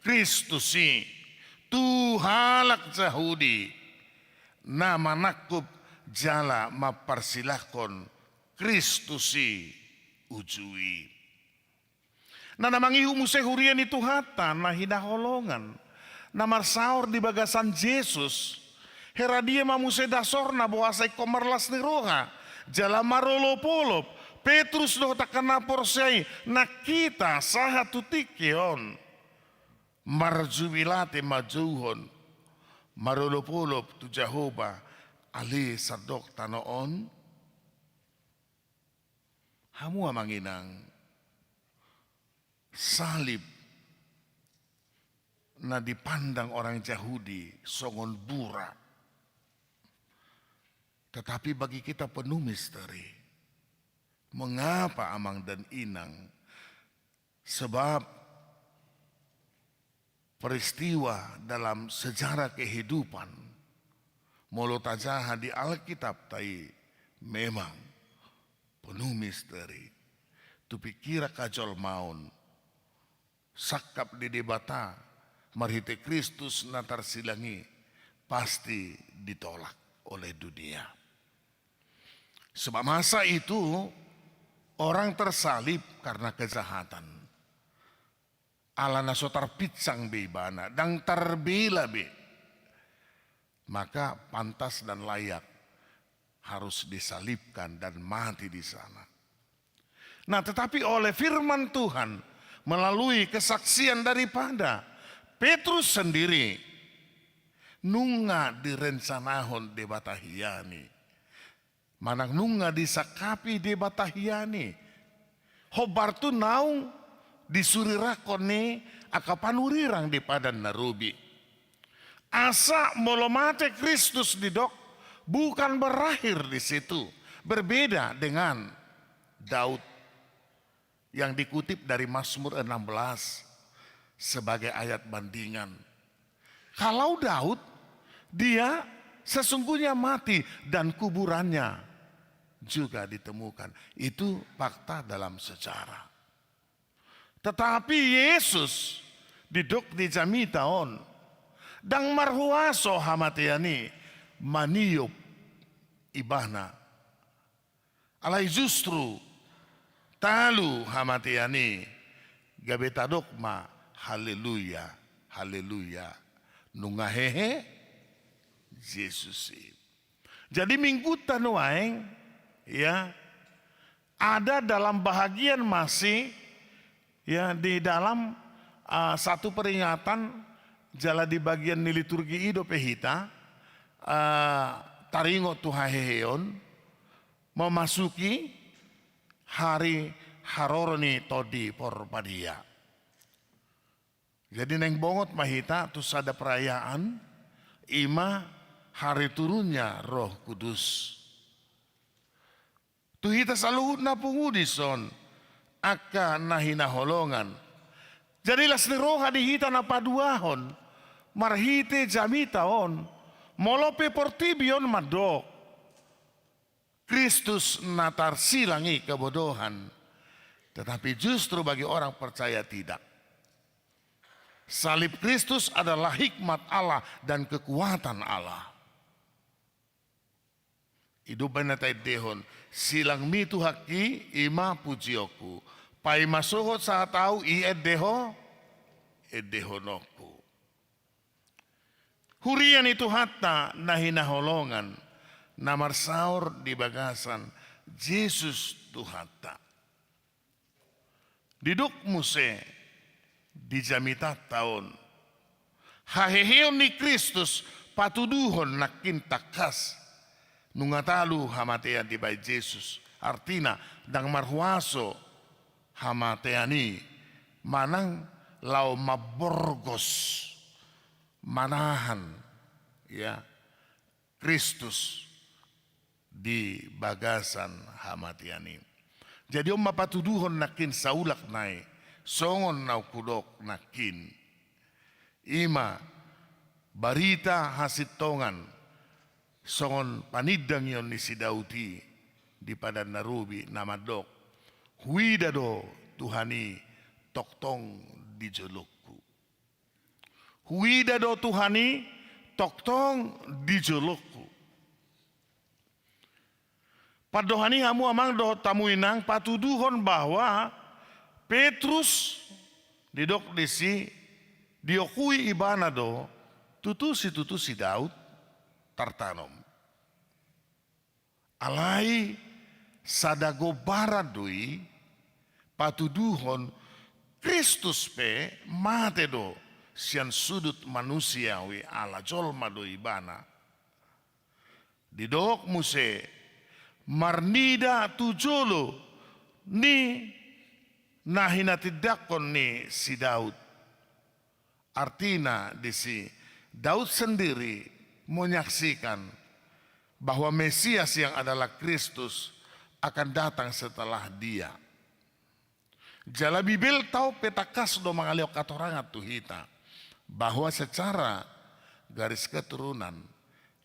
Kristus i tu halak Jahudi na manangkup jala mamparsilangkon Kristus i uju i. Nah, na mangihut muse huria ni Tuhanta na hinaholongan, na marsaor di bagasan Jesus, hera dia ma muse dasorna boasa ingkon marlas ni roha jala marolopolop Petrus dohot angka na porsea i, nang hita sahat tu tingki on marjubilate manjouhon, marolopolop tu Jahowa ale sandok tano on? Hamu amang inang, salib na dipandang orang Jahudi songon bura. tetapi bagi kita penuh misteri. Mengapa, Amang dan Inang? Sebab peristiwa dalam sejarah kehidupan, molo tajaha di Alkitab, tai memang penuh misteri. Tu pikiran hajolmaon, sangkap ni Debata marhite Kristus na tarsilang i pasti ditolak oleh dunia. Sebab masa itu orang tersalib karena kejahatan. Alana so tarpinsang be ibana, ndang tarbela be. Maka pantas dan layak harus disalibkan dan mati di sana. Nah, tetapi oleh firman Tuhan melalui kesaksian daripada Petrus sendiri, nunga direncanahon Debata hian i. Manang nunga disangkapi Debata hian i. Hombar tu naung disurirangkon ni angka panurirang di Padan na Robi. Asa molo mate Kristus, didok, bukan berakhir di situ. Berbeda dengan Daud yang dikutip dari Mazmur enam belas sebagai ayat bandingan. Kalau Daud, dia sesungguhnya mati dan kuburannya juga ditemukan. Itu fakta dalam sejarah. Tetapi Yesus, didok di jamita on, ndang marhuaso hamatean i maniop ibana. Alai justru talu hamatean i, gabe tadok ma, haleluya, haleluya. Nunga hehe Jesus i. Jadi minggunta nuaeng, ya, ada dalam bahagian masih, ya, di dalam, ah, satu peringatan jala di bagian ni liturgi i dope hita, ah, taringot tu haheheon memasuki hari haroro ni Tondi Porbadia. Jadi naeng bongot ma hita tu sada perayaan, i ma hari turunnya Roh Kudus. Tu hita saluhutna pungu dison, angka na hinaholongan. Jadi las ni roha di hita na paduahon, marhite jamita on, molo pe portibi on mandok, Kristus na tarsilang i kebodohan, tetapi justru bagi orang percaya tidak. Salib Kristus adalah hikmat Allah dan kekuatan Allah. I do umbahen na taendehon, silangmi Tuhanki, i ma pujionku. Paima sohot sahat ahu, i endeho, endehononku. Huria ni Tuhanta na hinaholongan, na marsaor di bagasan Jesus Tuhanta. Didok muse di jamitanta on, haheheon ni Kristus patuduhon nangkin tangkas nunga talu hamatean dibahen Jesus. Artina, ndang marhuaso hamatean i manang laho mamborgos, manahan, ya, Kristus di bagasan hamatean i. Jadi on ma patuduhon nangkin saulak nai, songon na hudok nangkin. I ma barita hasintongan, songon panindangion ni si Daud i di Padan na Robi na mandok, huida do Tuhan i tongtong di jolongku. Huida do Tuhan i tongtong di jolongku. Pandohan i hamu amang dohot hamu inang patuduhon bahwa Petrus didok disi diokui ibana do tutu situtu si Daud tartanom. Alai sada gombaran do i patuduhon Kristus pe mate do sian sudut manusiawi ala jolma do ibana. Didok muse marnida tu jolo ni na hinatindangkon ni si Daud. Artina disi, Daud sendiri menyaksikan bahwa Mesias yang adalah Kristus akan datang setelah Dia. Jala Bibelta on pe tangkas do mangalehon hatorangan tu hita, bahwa secara garis keturunan,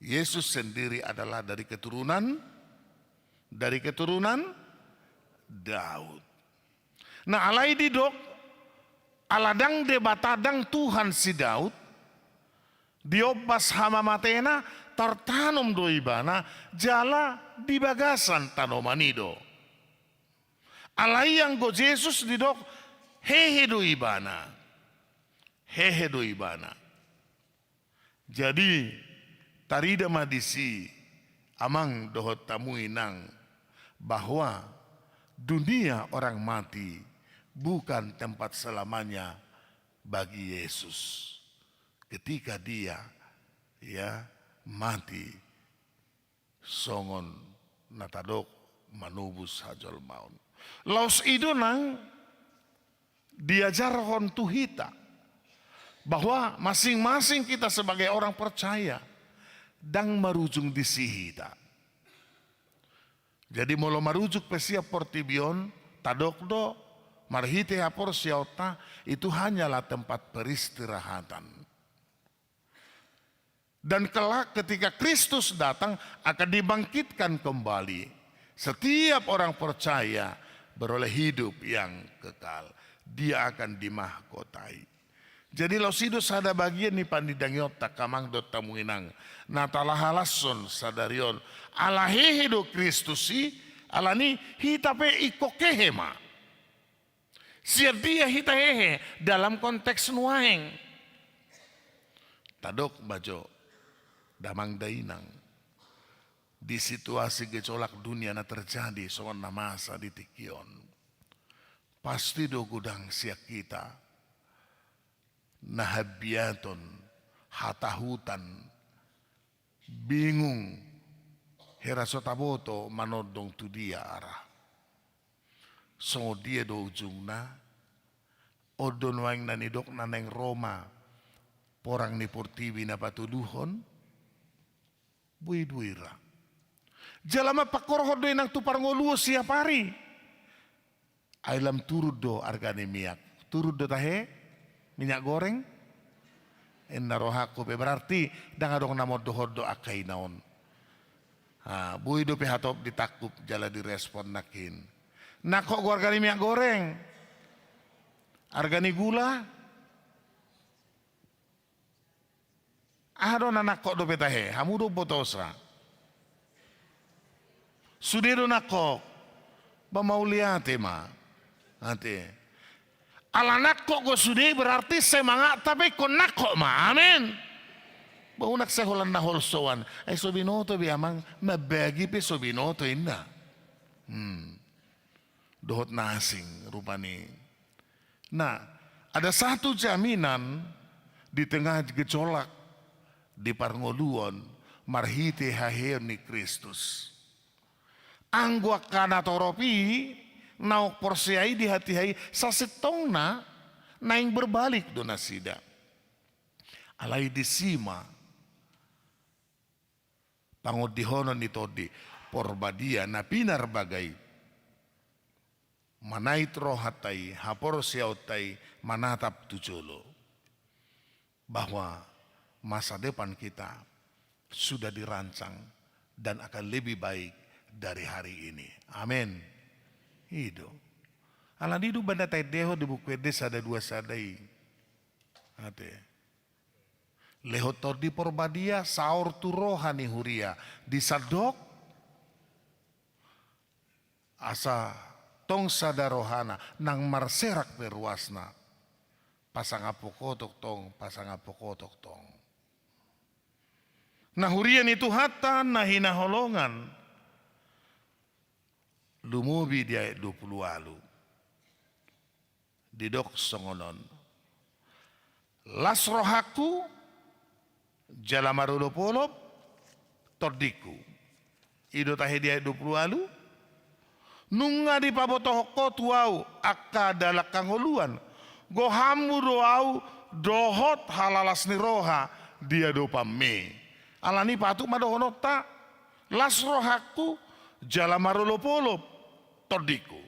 Yesus sendiri adalah dari keturunan, dari keturunan Daud. Nah, alai didok, ala ndang Debata, ndang Tuhan si Daud, diombas hamamatena, tartanom do ibana, jala di bagasan tanoman i do. Alai anggo Jesus didok, hehe do ibana. Hehe do ibana. Jadi, tarida ma disi, amang dohot hamu inang, bahwa dunia orang mati bukan tempat selamanya bagi Yesus. Ketika Dia, ya, mati songon na tadok manobus hajolmaon. Laos i do nang diajarhon tu hita, bahwa masing-masing kita sebagai orang percaya, ndang marujung disi hita. Jadi molo marujung pe sian portibi on, tadok do, marhite haporseaonta, itu hanyalah tempat peristirahatan. Dan kelak ketika Kristus datang, akan dibangkitkan kembali. Setiap orang percaya beroleh hidup yang kekal. Dia akan dimahkotai. Jadi laos i do sada bagian ni panidangionta, amang dohot hamu inang, na talahalashon sadari on. Ala hehe do Kristus i, alani hita pe ingkon hehe ma. Sian dia hita hehe dalam konteks nuaeng? Tadok ma jo, damang dainang, di situasi gejolak dunia na terjadi songon na masa di tingki on, pasti do godang sian hita na habiaton, hatahutan, bingung, hira so taboto manondong tu dia arah. Songon dia do ujungna? On do nuaeng na nidok na naeng ro ma porang ni portibi na patoluhon? Boi do i ra. Jala mampangkorhon do inang tu parngoluon siap ari. Ai lam turun do arga ni miak. Turun do tahe? Minyak goreng? Inna rohangku pe, berarti ndang adong na mondohon do angka ina on. Ah, boi dope hatop ditangkup jala direspon nangkin. Nangkok do arga ni minyak goreng? Arga ni gula? Aha do na nangkok dope tahe? Hamu do umbotosa. Sude do nangkok. Ba mauliate ma. Ate. Ala nangkok do sude berarti semangatta pe ingkon nangkok ma. Amen. Ba unang sai holan na holsoan. Ai so binoto be amang, mambagi pe so binoto inna. Hmm. Dohot na asing rupani. Nah, ada satu jaminan di tengah gejolak di parngoluon marhite haheheon ni Kristus. Anggo angka na torop i, naung porsea i di hatiha i, sasintongna naeng berbalik do nasida. Alai disi ma pangondihonon ni Tondi Porbadia na pinarbagai, manait rohanta i, haporseaonta i manatap tu jolo, bahwa masa depan kita sudah dirancang dan akan lebih baik dari hari ini. Amin. I do. Alani i do umbahen na taendehon di Buku Ende sada dua sada i. Ate. Lehon Tondi Porbadia saor tu roha ni huria di sandok, asa tong sada rohana nang marserak pe ruasna. Pasangaphon ho tongtong, pasangaphon ho tongtong. Na huria ni Tuhanta na hinaholongan, lumobi di ayat dua pulu ualu. Didok songon on. Las rohangku, jala marolopolop tondingku. I do tahe di ayat dua pulu ualu. Nunga dipabotohon ho tu ahu angka dalan hangoluan. Gohanmu do ahu dohot halalas ni roha di adopanmi. Alani i patut ma dohononta. Las rohangku jala marolopolop tondingku.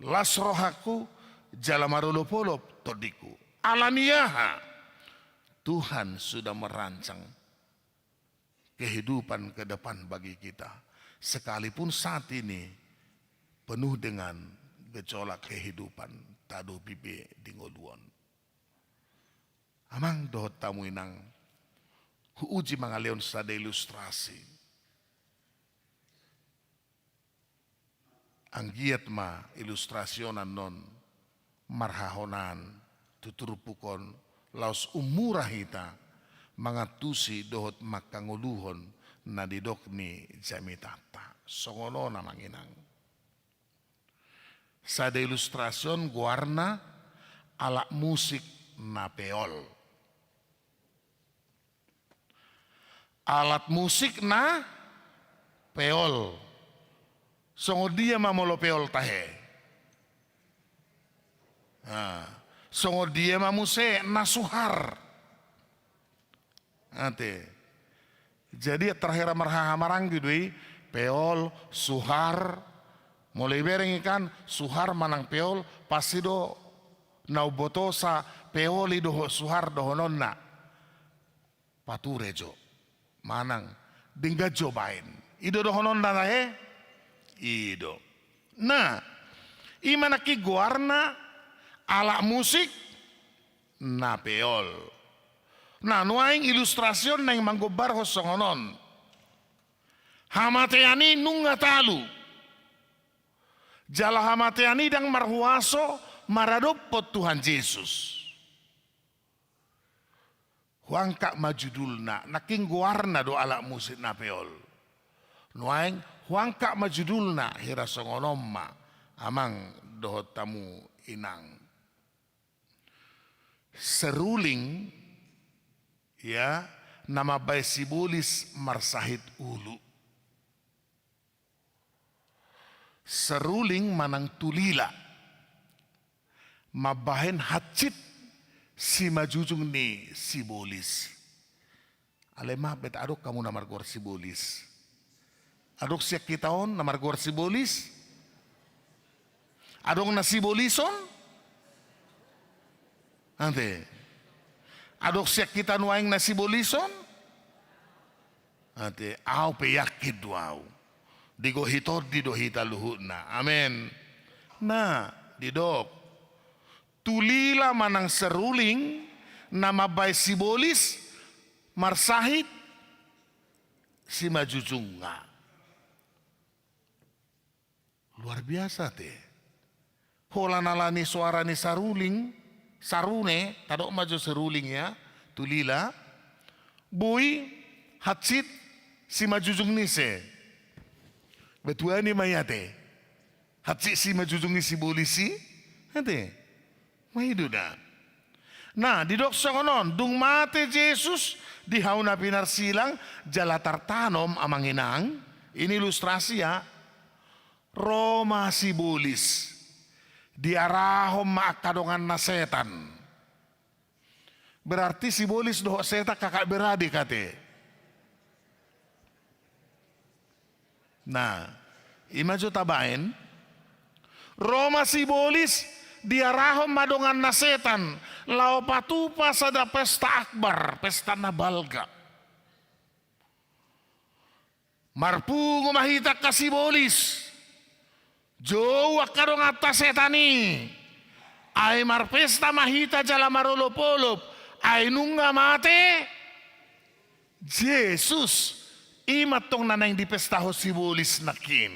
Las rohangku jala marolopolop tondingku. Ala ni aha? Tuhan sudah merancang kehidupan ke depan bagi kita. Sekalipun saat ini penuh dengan gejolak kehidupan, tahadopi be di ngolu on. Amang dohot hamu inang, huuji ma mangalehon sada ilustrasi. Anggiat ma ilustrasi on annon marhahonaan tu turpuk on, laos ummura hita mangantusi dohot mangkangoluhon na nidok ni jamitanta. Songon on amang inang. Sada ilustrasi on goarna alat musik na peol. Alat musik na peol. Songon dia ma molo peol tahe? Nah, songon dia ma muse na suhar? Ate. Jadi terakhir marhaha maranggi do i, peol, suhar. Molo ibereng i kan, suhar manang peol, pasti do na umbotosa peol i dohot suhar dohononna. Pature jo. Manang denggan jo baen. I do dohononna tahe? I do. Nah, i ma nangkin goarna alat musik na peol. Nah, nuaeng ilustrasi on naeng manggombarhon songon on. Hamatean i nunga talu. Jala hamatean i ndang marhuaso maradophon Tuhan Jesus. Huangkat ma judulna, nangkin goarna do alat musik na peol. Nuaeng huangkat ma judulna, hira songon on ma amang dohot hamu inang. Seruling, ya, na mambahen sibolis marsahit ulu. Seruling manang tulila mambahen hansit simanjujung ni sibolis. Alai ma bet adong hamu na margoar sibolis? Adong sian hita on na margoar sibolis? Adong na sibolison? Ate. Adong sian hita nuaeng na sibolison? Ate, au pe yakin do au. Digohi Tondi do hita luhutna. Amen. Nah, didok. Tulila manang seruling na mambahen sibolis marsahit simanjujungna. Luar biasa te. Holan ala ni soara ni saruling, sarune, tadok ma jo seruling ya, tulila, boi hansit simanjujung ni ise? Betuani ma i ate. Hansit simanjujung ni sibolis i, ate. Ma i do da. Nah, didok songon on, dung mate Jesus di hau na pinarsilang, jala tartanom amang inang, ini ilustrasi ya. Ro ma sibolis, diarahon ma angka donganna setan. Berarti sibolis dohot setan kakak beradik ate. Nah, i ma jo tabaen. Ro ma sibolis, diarahon ma donganna setan laho patupa sada pesta akbar, pesta na balga. Marpungu ma hita angka sibolis. Jou angka donganta setan i. Ai marpesta ma hita jala marolopolop. Ai nunga mate Jesus. I ma antong na naeng dipestahon sibolis nangkin.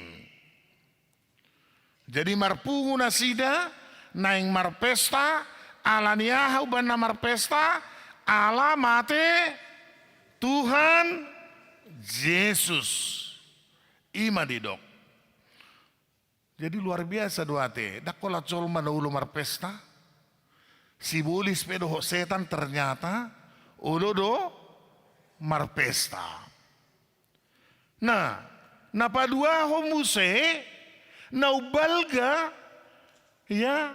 Jadi marpungu nasida, naeng marpesta, ala ni aha umbahen na marpesta, ala mate Tuhan Jesus. I ma didok. Jadi luar biasa do ate, ndang holan jolma na olo marpesta. Sibolis pe dohot setan ternyata olo do marpesta. Nah, na paduahon muse, na umbalga, ya,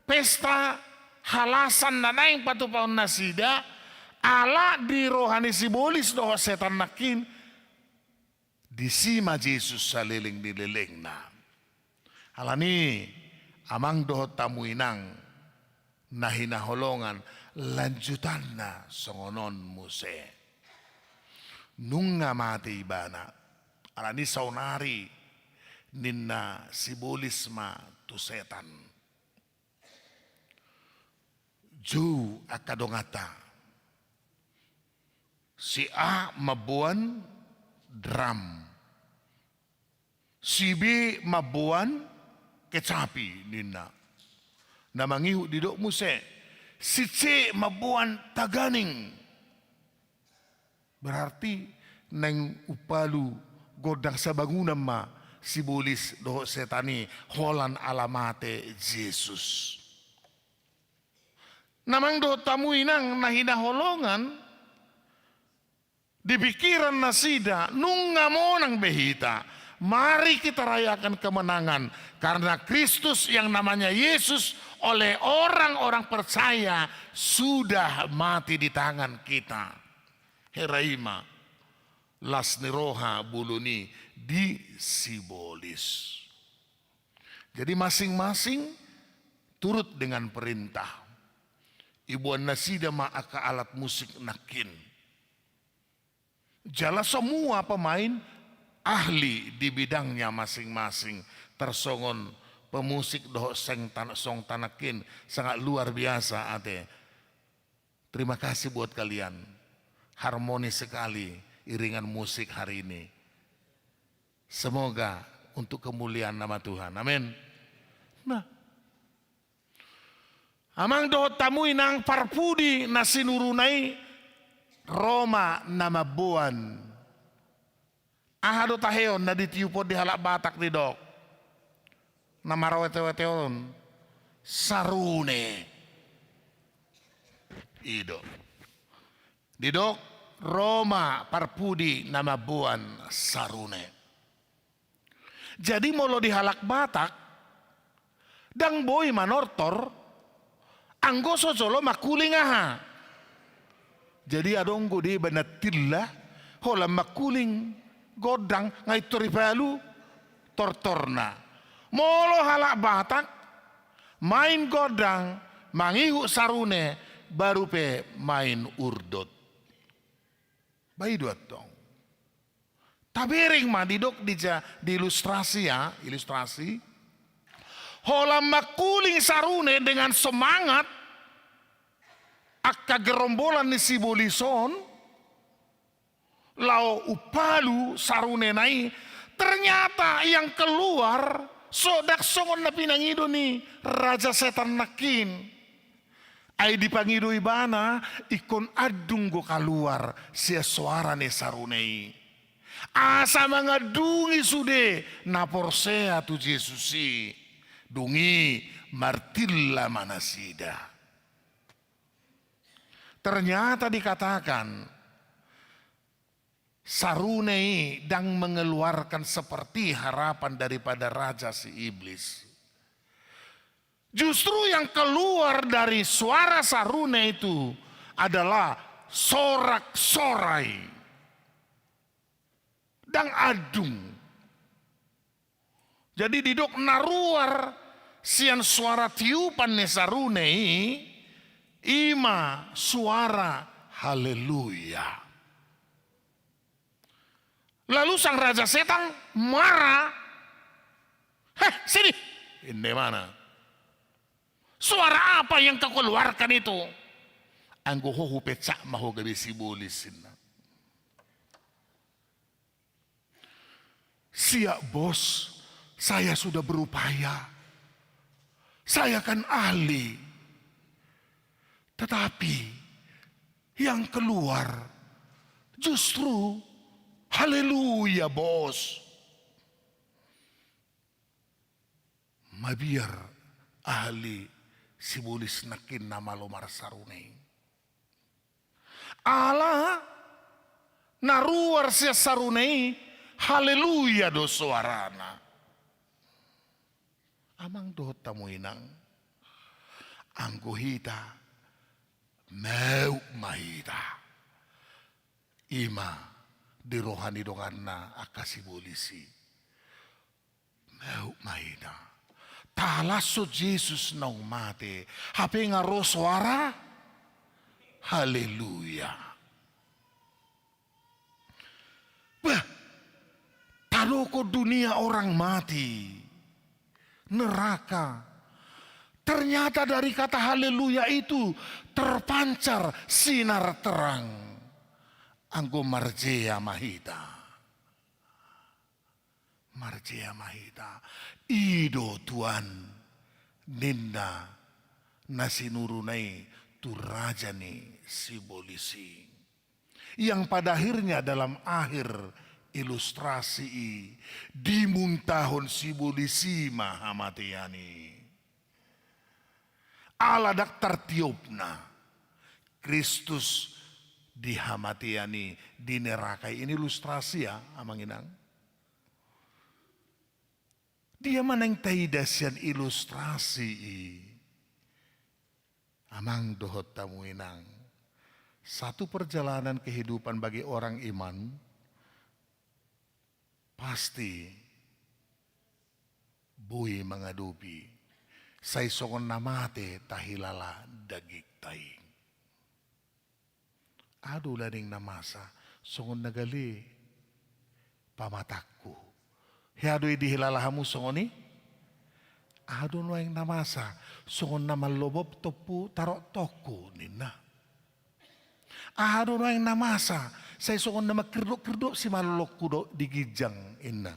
pesta halasan na naeng patupahon nasida, Ala di roha ni sibolis dohot setan nangkin, disi ma Jesus saleleng ni lelengna. Alani, amang dohot hamu inang na hinaholongan, lanjutanna songon on muse. Nunga mate ibana. Alani saonari, ninna sibolis ma tu setan. Jou angka donganta. Si A mamboan drum. Si B mamboan kecapi, ninna. Na mangihut didok muse, si C mamboan taganing. Berarti naeng umpalu gondang sabangunan ma sibolis dohot setan i holan ala mate Jesus. Amang dohot hamu inang na hinaholongan, di pikiran nasida, nunga monang be hita. Mari kita rayakan kemenangan, karena Kristus yang namanya Yesus oleh orang-orang percaya sudah mati di tangan kita. Hera i ma, las ni roha bolon i di sibolis. Jadi masing-masing turut dengan perintah. Iboan nasida ma angka alat musik nangkin. Jala semua pemain ahli di bidangnya masing-masing. Tarsongon pemusik dohot seng tan-, song tanangkin sangat luar biasa ate. Terima kasih buat kalian. Harmonis sekali iringan musik hari ini. Semoga untuk kemuliaan nama Tuhan. Amin. Nah. Amang dohot hamu inang, parpudi na sinuruna i ro ma na mamboan. Aha do taheon na ditiuphon di halak Batak didok? Na marwetewete on. Sarune. I do. Didok ro ma parpudi na mamboan sarune. Jadi molo di halak Batak, ndang boi manortor, anggo so jolo mangkuling aha. Jadi adong do deba na tilla, holan mangkuling gondang, nga pintor dipalu tortorna. Molo halak Batak, main gondang, mangihut sarune, baru pe main urdot. Ba i do antong. Tabereng ma didok di ja-, di ilustrasi ya, ilustrasi. Holan mangkuling sarune dengan semangat, angka gerombolan ni sibolis on, laho umpalu sarunena i, ternyata yang keluar, so ndang songon na pinangido ni Raja Setan nangkin. Ai dipangido ibana, ingkon andung do kaluar sian soara ni sarune i. Asa mangandungi sude na porsea tu Jesus i. Dung i martilla ma nasida. Ternyata dikatakan, sarune i ndang mengeluarkan seperti harapan daripada raja si iblis. Justru yang keluar dari suara sarune itu adalah sorak-sorai. Ndang andung. Jadi didok na ruar sian suara tiupan ni sarune i, i ma suara haleluya. Lalu sang Raja Setan marah. "Heh, sini!" ninna ibana. "Suara apa yang kau keluarkan itu? Anggo ho hupecak ma ho gabe sibolis," ninna. "Siap, Bos, saya sudah berupaya. Saya kan ahli. Tetapi yang keluar justru haleluya, Bos." Mabiar ahli sibolis nangkin na malo marsarune i. Ala na ruar sian sarune i, haleluya do soarana. Amang dohot hamu inang, anggo hita, maup ma hita. ma di roha ni donganna angka sibolis i. Maup ma hita. Tahalashon Jesus naung mate, hape nga ro soara haleluya. Bah, tadokon dunia orang mati, neraka. Ternyata dari kata haleluya itu terpancar sinar terang. Anggo marjea ma hita. Marjea ma hita. I do Tuhan, ninna na sinuruna i tu raja ni sibolis i. Yang pada akhirnya dalam akhir ilustrasi i dimuntahon sibolis i ma hamatean i. Ala ndang tartiopna Kristus di hamatean i, di neraka i. Ini ilustrasi ya, amang inang. Dia ma naeng taida sian ilustrasi i. Amang dohot hamu inang, satu perjalanan kehidupan bagi orang iman pasti boi mangadopi, sai songon na mate tahilala dagingta i. Aha do ulaning na masa, songon na gale pamatangku. Hea do i dihilala hamu songon i? Aha do nuaeng na masa, songon na mallobop tompu tarok tongku, ninna. Aha do nuaeng na masa, sai songon na mangkirdop-kirdop simalolongku do di ginjang, inna.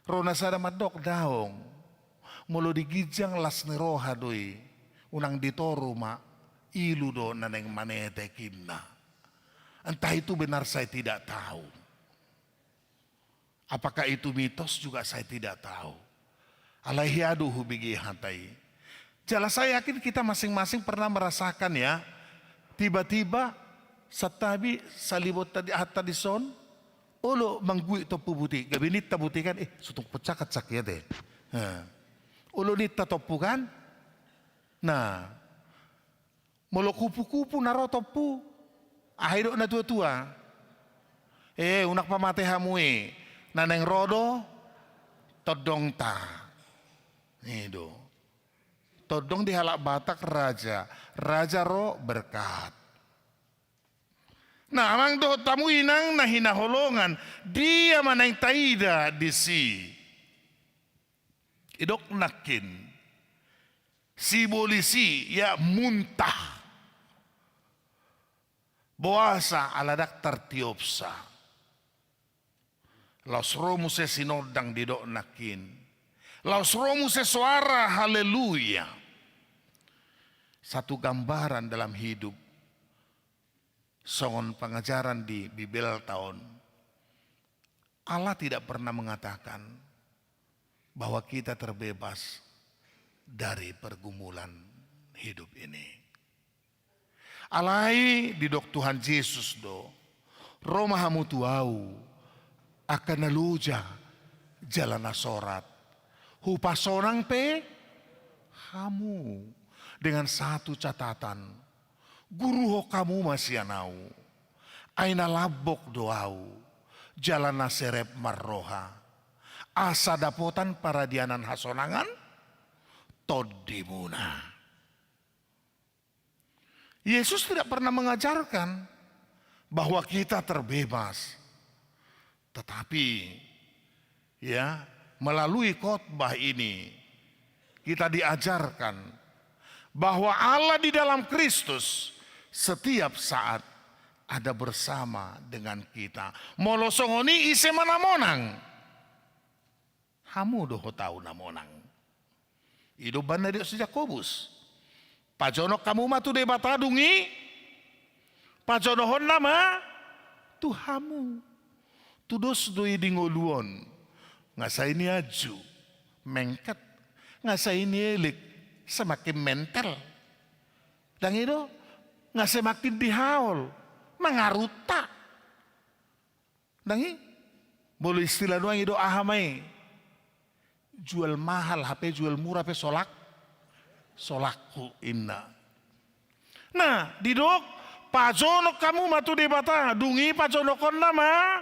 Ro na sada mandok, daong. Molo di ginjang las ni roha do i, unang di toru ma, ilu do na naeng manetek, inna. Entah itu benar, saya tidak tahu. Apakah itu mitos juga saya tidak tahu. Alai hea do hubege hata i. Jala saya yakin kita masing-masing pernah merasakan ya, tiba-tiba santabi salibonta di, hata dison, olo mangguik tompu butik, gabe ninta butik kan, eh, sutung pocak-pocak ya te. Nah. Olo ninta tompu kan? Nah. Molo kupu-kupu na ro tompu, aha didok na tua-tua? Eh, unang pamate hamu i, na naeng ro do tondongta. I do. Tondong di halak Batak raja, raja ro berkat. Nah, amang dohot hamu inang na hinaholongan, dia ma naeng taida disi? Didok nangkin, sibolis i ia muntah. Boasa? Ala ndang tartiopsa. Laos ro muse sinondang, didok nangkin. Laos ro muse soara haleluya. Satu gambaran dalam hidup. Songon pangajaran di Bibelta on, Allah tidak pernah mengatakan bahwa kita terbebas dari pergumulan hidup ini. Alai didok Tuhan Jesus do, ro ma hamu tu Ahu, angka na loja jala na sorat, hupasonang pe hamu, dengan satu catatan, guruhon hamu ma sian Ahu, ai na lambok do Ahu, jala na serep marroha, asa dapotan paradianan hasonangan tondimuna. Yesus tidak pernah mengajarkan bahwa kita terbebas. Tetapi, ya, melalui khotbah ini, kita diajarkan bahwa Allah di dalam Kristus setiap saat ada bersama dengan kita. Molo songon i, ise ma na monang? Hamu dohot ahu na monang. I do umbahen na didok si Jakobus. Pajonok hamu ma tu Debata, dung i pajonohonna ma tu hamu. Tudos do i di ngolu on. Nga sai nianju, mengket. Nga sai nielek, semakin mentel. Ndang i do? Nga semakin dihaol, mangarunta. Ndang i? Molo istilah nuaeng i do, aha ma i? Jual mahal hape jual murah pe solak, solakku, inna. Nah, didok, Pajonok hamu ma tu Debata, dung i pajonokhonna ma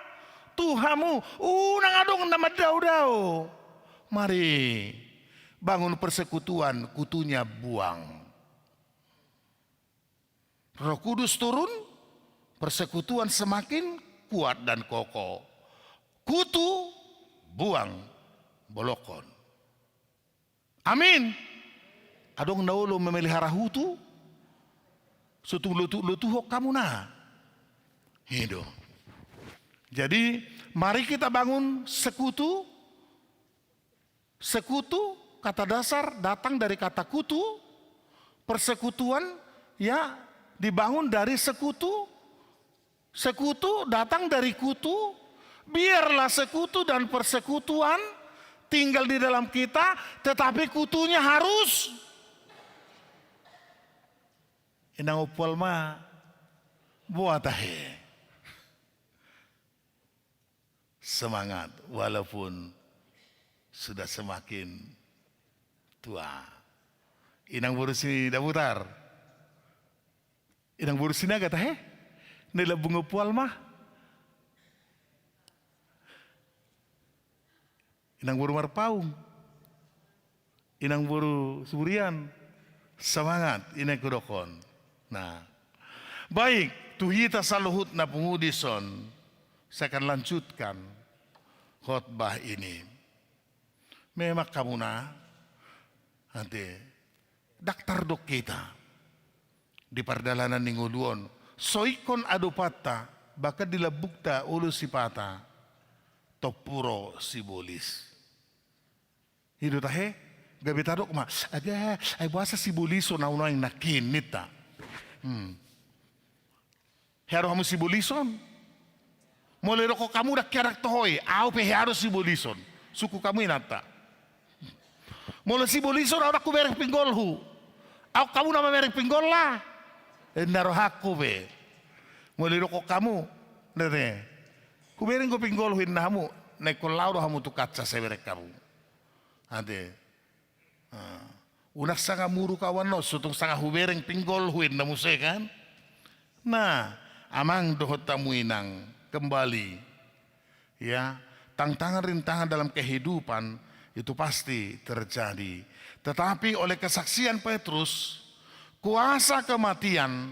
tu hamu. Unang adong na mandaodao. Mari bangun persekutuan, kutunya buang. Roh Kudus turun, persekutuan semakin kuat dan kokoh. Kutu buang, bolokhon. Amin. Adong na olo memelihara hutu, so tung lotu-lotuhon hamu na. I do. Jadi, mari kita bangun sekutu. Sekutu, kata dasar datang dari kata kutu. Persekutuan, ya, dibangun dari sekutu. Sekutu datang dari kutu. Biarlah sekutu dan persekutuan tinggal di dalam kita, tetapi kutunya harus. Inang ompu Alma, boa tahe. Semangat, walaupun sudah semakin tua. Inang boru Sidabutar. Inang boru Sinaga tahe? Na i lambung ompu Alma. Inang boru Marpaung. Inang boru Siburian. Semangat, inang hudokhon. Nah. Baik, tu hita saluhutna pungu dison. Saya akan lanjutkan khotbah ini. Memang hamu na, ate, ndang tardok hita di pardalanan ni ngolu on, so ingkon adopanta, bahkan di lambungta olo sipata, tompur sibolis. I do tahe, gabe tadok ma, aga, ai boasa sibolison au nuaeng nangkin ninta. Hmm. Hea do hamu sibolison? Molo didokkon hamu ndang hea, ndang toho i, au pe hea do sibolison. Sungkun hamu inanta. Molo sibolison au ndang hubereng pinggolhu. Au hamu na mamereng pinggolna. Inna rohangku be. Molo didokkon hamu, ndang te. Hubereng do pinggolhu inna hamu, na ingkon laho do hamu tu kaca sai bereng hamu. Ate. Ah, unang sanga muruk au annon, so tung sanga hubereng pinggolhu inna muse kan. Nah, amang dohot hamu inang, kembali. Ya, tantangan rintangan dalam kehidupan itu pasti terjadi. Tetapi oleh kesaksian Petrus, kuasa kematian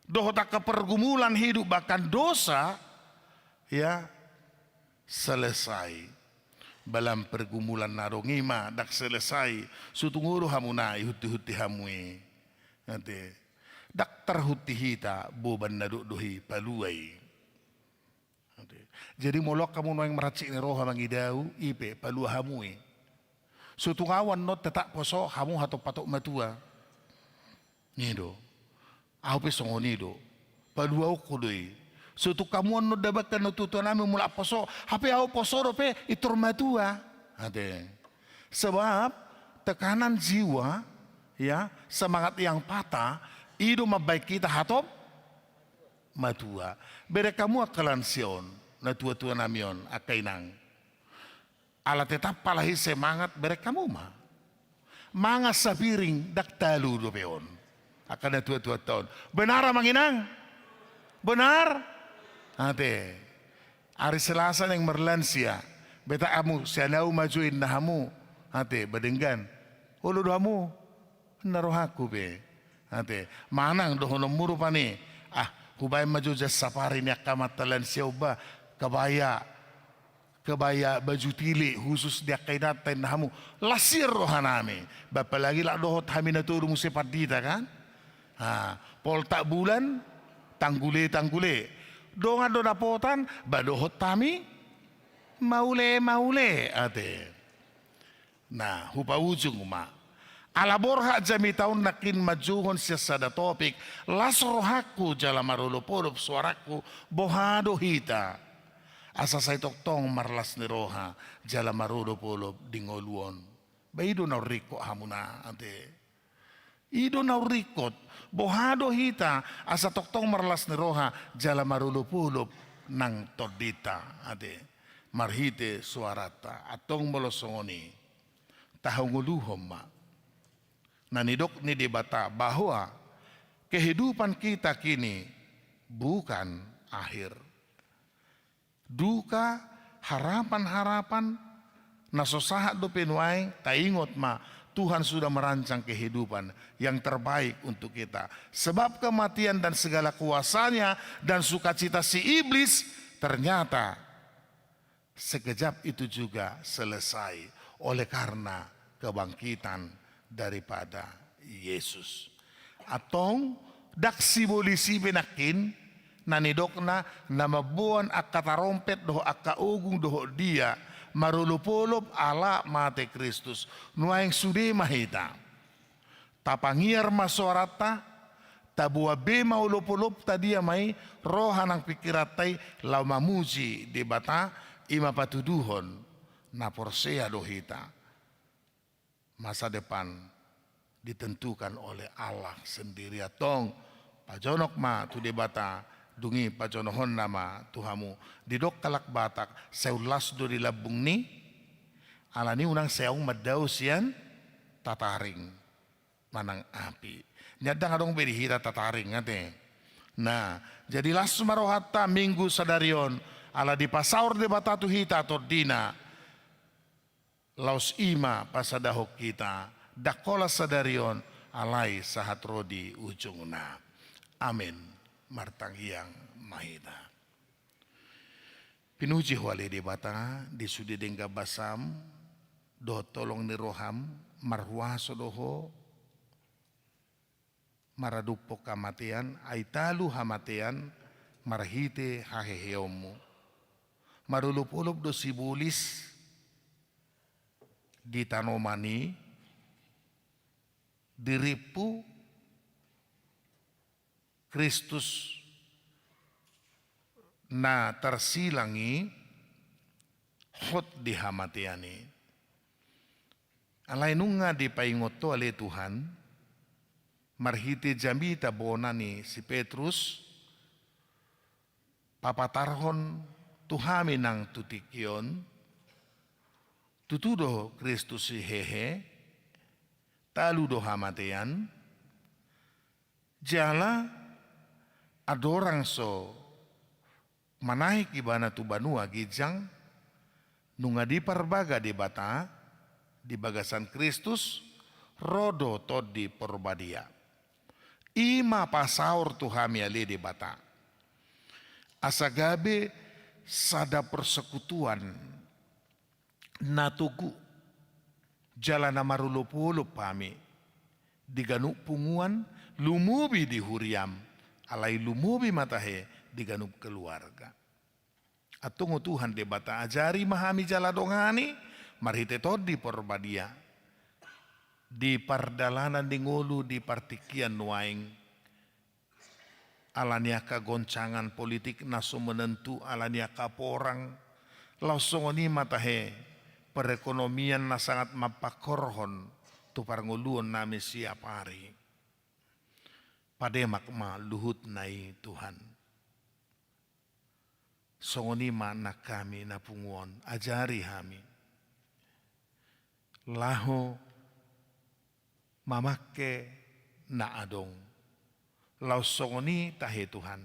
dohot angka pergumulan hidup, bahkan dosa, ya, selesai. Balam pergumulan na adong i ma ndang selesai. So tung olo hamu na ihunti-hunti hamu i. Ate. Ndang tarhunti hita boban na dokdok i, palua i. Jadi molo hamu nuaeng marhansit ni roha mangida au, i pe palua hamu i. So tung au annon tetap poso, hamu hatop-hatop matua. I do. Au pe songon i do. Paluaonku do i. So tung hamu annon dabangan natuatua nami mulak poso, hape au poso dope intor matua. Ate. Sebab tekanan jiwa, ya, semangat yang patah, i do mambahen hita hatop matua. Bereng hamu angka lansia on, natuatua nami on, angka inang. Ala tetap apalagi semangat, bereng hamu ma. Mangan sapiring ndang talu dope on. Angka natuatuanta on. Benar amang inang? Benar? Ate. Ari Selasa naeng marlansia. Beta hamu, sian au ma jo inna hamu. Ate, badenggan. Olo do hamu. Inna rohangku be. Ate, manang dohononmu rupani. Ah, hubaen ma jo jas sapari ni angka amanta lansia on ba. Kebaya, kebaya baju tilik khusus ni angka inanta inna hamu. Las sian rohanami. Ba apalagi lak dohot hami na tolu muse pandita kan. Ah, poltak bulan, tanggule, tanggule. Dongan do dapotan, ba dohot hami, maule, maule, ate. Nah, hupaujung ma. Ala borhat jamita on nangkin manjouhon sian sada topik, las rohangku jala marolopolop soarangku, boha do hita. Asa sai tongtong marlas ni roha, jala marolopolop di ngolu on. Ba i do na ringkot hamuna, ate. I do na ringkot, boha do hita, asa tongtong marlas ni roha, jala marolopolop nang tondinta, ate. Marhite soaranta, antong molo songon i. Tahangoluhon ma. Na nidok ni Debata, bahwa Kehidupan kita kini bukan akhir. Duka, harapan-harapan, na so sahat dope nuaeng, taingot ma, Tuhan sudah merancang kehidupan yang terbaik untuk kita. Sebab kematian dan segala kuasanya dan sukacita si iblis ternyata sekejap itu juga selesai oleh karena kebangkitan daripada Yesus. Antong, ndang sibolis i be nangkin, na nidokna, na mamboan angka tarompet dohot angka ogung dohot dia, marolopolop ala mate Kristus, nuaeng sude ma hita. Tapangiar ma soaranta, taboan be ma olopolopta, dia ma i, roha nang pingkiranta i, laho mamuji Debata, i ma patuduhon na porsea do hita. Masa depan ditentukan oleh Allah sendiri. Antong, pajonok ma tu Debata, dung i pajonohonna ma tu hamu. Didok halak Batak, sai las do di lambung ni, alani i unang sai mandao sian tataring manang api. Nian ndang adong be di hita tataring, ate. Nah, jadi las ma rohanta Minggu sadari on, ala dipasaor Debata tu hita TondiNa. Laos i ma pasadahon hita, ndang holan sadari on, alai sahat ro di ujungna. Amen. Martangiang ma hita. Pinuji Ho ale Debata, di sude denggan basaM, dohot holong ni rohaM, marhuaso do Ho, maradophon hamatean, ai talu hamatean, marhite haheheonMu. Marolopolop do sibolis di tanoman i, di rimpu, Kristus na tarsilang i, hot di hamatean i. Alai nunga dipaingot Ho ale Tuhan, marhite jamita bona ni si Petrus, papatarhon tu hami nang tu tingki on, tutu do Kristus i hehe, talu do hamatean, jala andorang so manaek Ibana tu banua ginjang, nunga diparbaga Debata di bagasan Kristus, ro do Tondi Porbadia. I ma pasaor tu hami ale Debata, asa gabe sada persekutuan na togu jala na marolopolop hami di ganup punguan, lumobi di huriaM, alai lumobi ma tahe di ganup keluarga. Antong, o Tuhan Debata, ajari ma hami jala dongani marhite Tondi Porbadia di pardalanan ni ngolu di partingkian nuaeng, ala ni angka goncangan politik na so menentu, ala ni angka porang, laos songon i ma tahe perekonomian na sangat mampangkorhon tu parngoluonnami siap ari. Pademak ma luhutna i, Tuhan. Songon i ma nang hami na pungu on, ajari hami laho mamangke na adong. Laos songon i tahe, Tuhan,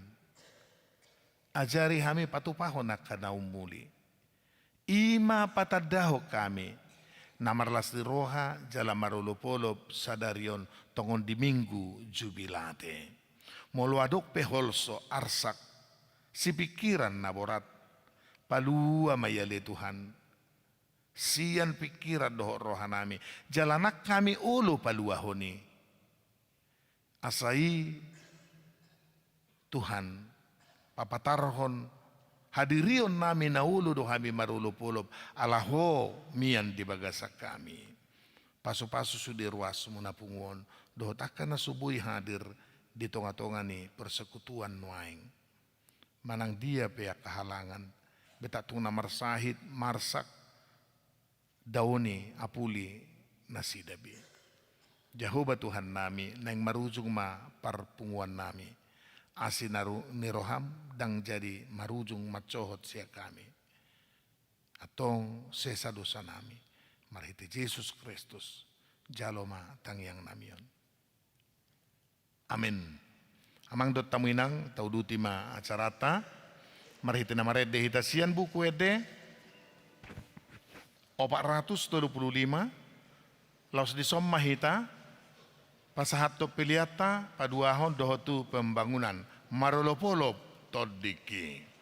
ajari hami patupahon angka na ummuli. I ma patandahon hami na marlas ni roha jala marolopolop sadari on, tongon di Minggu Jubilate. Molo adong pe holso, arsak, sipingkiran na borat, palua ma i ale Tuhan, sian pingkiran dohot rohanami, jala nang hami olo paluahon i. Asa i, Tuhan, papatarhon hadirionnami na olo do hami marolopolop, ala Ho mian di bagasan hami. Pasupasu sude ruasMu na pungu on, dohot angka na so boi hadir di tongatonga ni persekutuan nuaeng. Manang dia pe angka halangan, beta tung na marsahit, marsak, dao ni apuli nasida be. Jahowa Tuhannami, naeng marujung ma parpunguannami. Asi na ru-, ni rohaM ndang jadi marujung mansohot sian hami. Antong sesa dosanami, marhite Jesus Kristus, jalo ma tangiangnami on. Amen. Amang dohot hamu inang, tauduti ma acaranta. Marhite na marende hita sian Buku Ende opat ratus tolu pulu lima, laos dison ma hita pasahathon peleanta paduahon dohot tu pembangunan, marolopolop tondingki.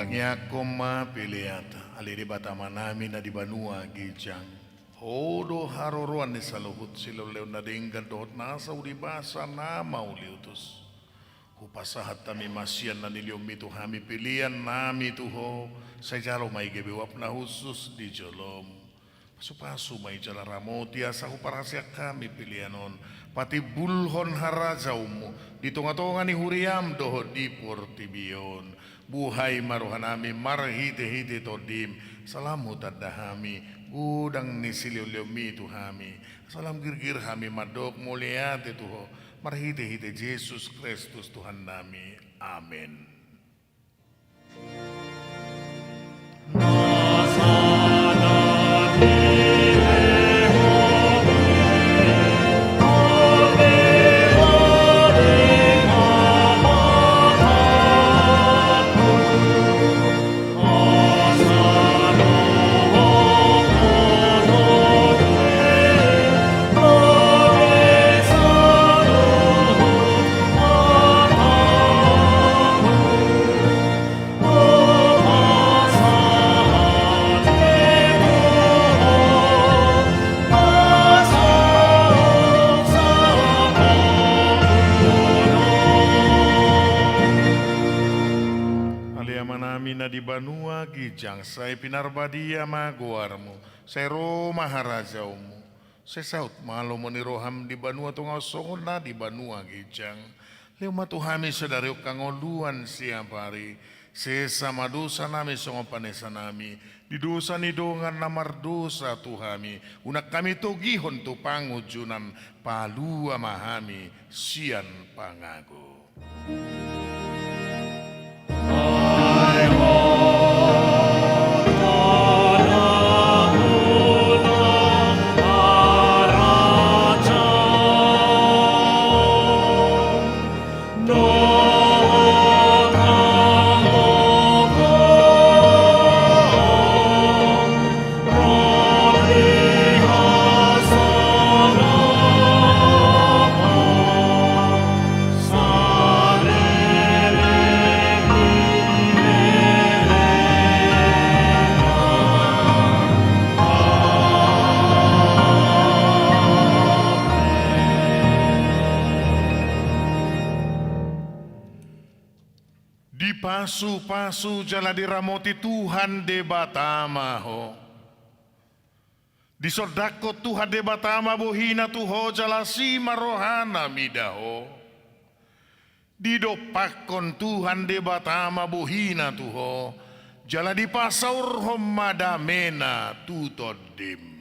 Tangiangkon ma peleanta. Ale Debata Amanami na di banua ginjang, Ho do haroroan ni saluhut silehonlehon na denggan dohot nasa uli basa na mauliutus. Hupasahat hami ma sian na nilehonmi tu hami pelean nami tu Ho, sai jalo ma i gabe uap na hushus di jolom. Pasupasu ma i jala ramoti asa huparhaseang hami pelean on patimbulhon harajaonmu di tongatonga ni huriam dohot di portibi on. Buhai ma rohanami marhitehite Tondim, asa lam hutanda hami godang ni silehonlehonmi tu hami, asa lam girgir hami mandok mauliate tu Ho marhitehite Jesus Kristus Tuhannami. Amen. Ale Amanami na di banua ginjang, sai pinarbadia ma goarmu, sai ro ma harajaonmu, sai saut ma lomo ni roham di banua tonga on songon na di banua ginjang. Lehon ma tu hami sadari on hangoluan siapari, sesa ma dosanami songon panesanami di dosa ni dongan na mardosa tu hami, unang hami togihon tu pangunjunan, palua ma hami sian pangago. Dipasupasu jala diramoti Tuhan Debata ma ho. Disondangkon Tuhan Debata ma bohina tu ho jala asi ma rohana mida ho. Didompakkon Tuhan Debata ma bohina tu ho jala dipasaorhon ma damena tu tondim.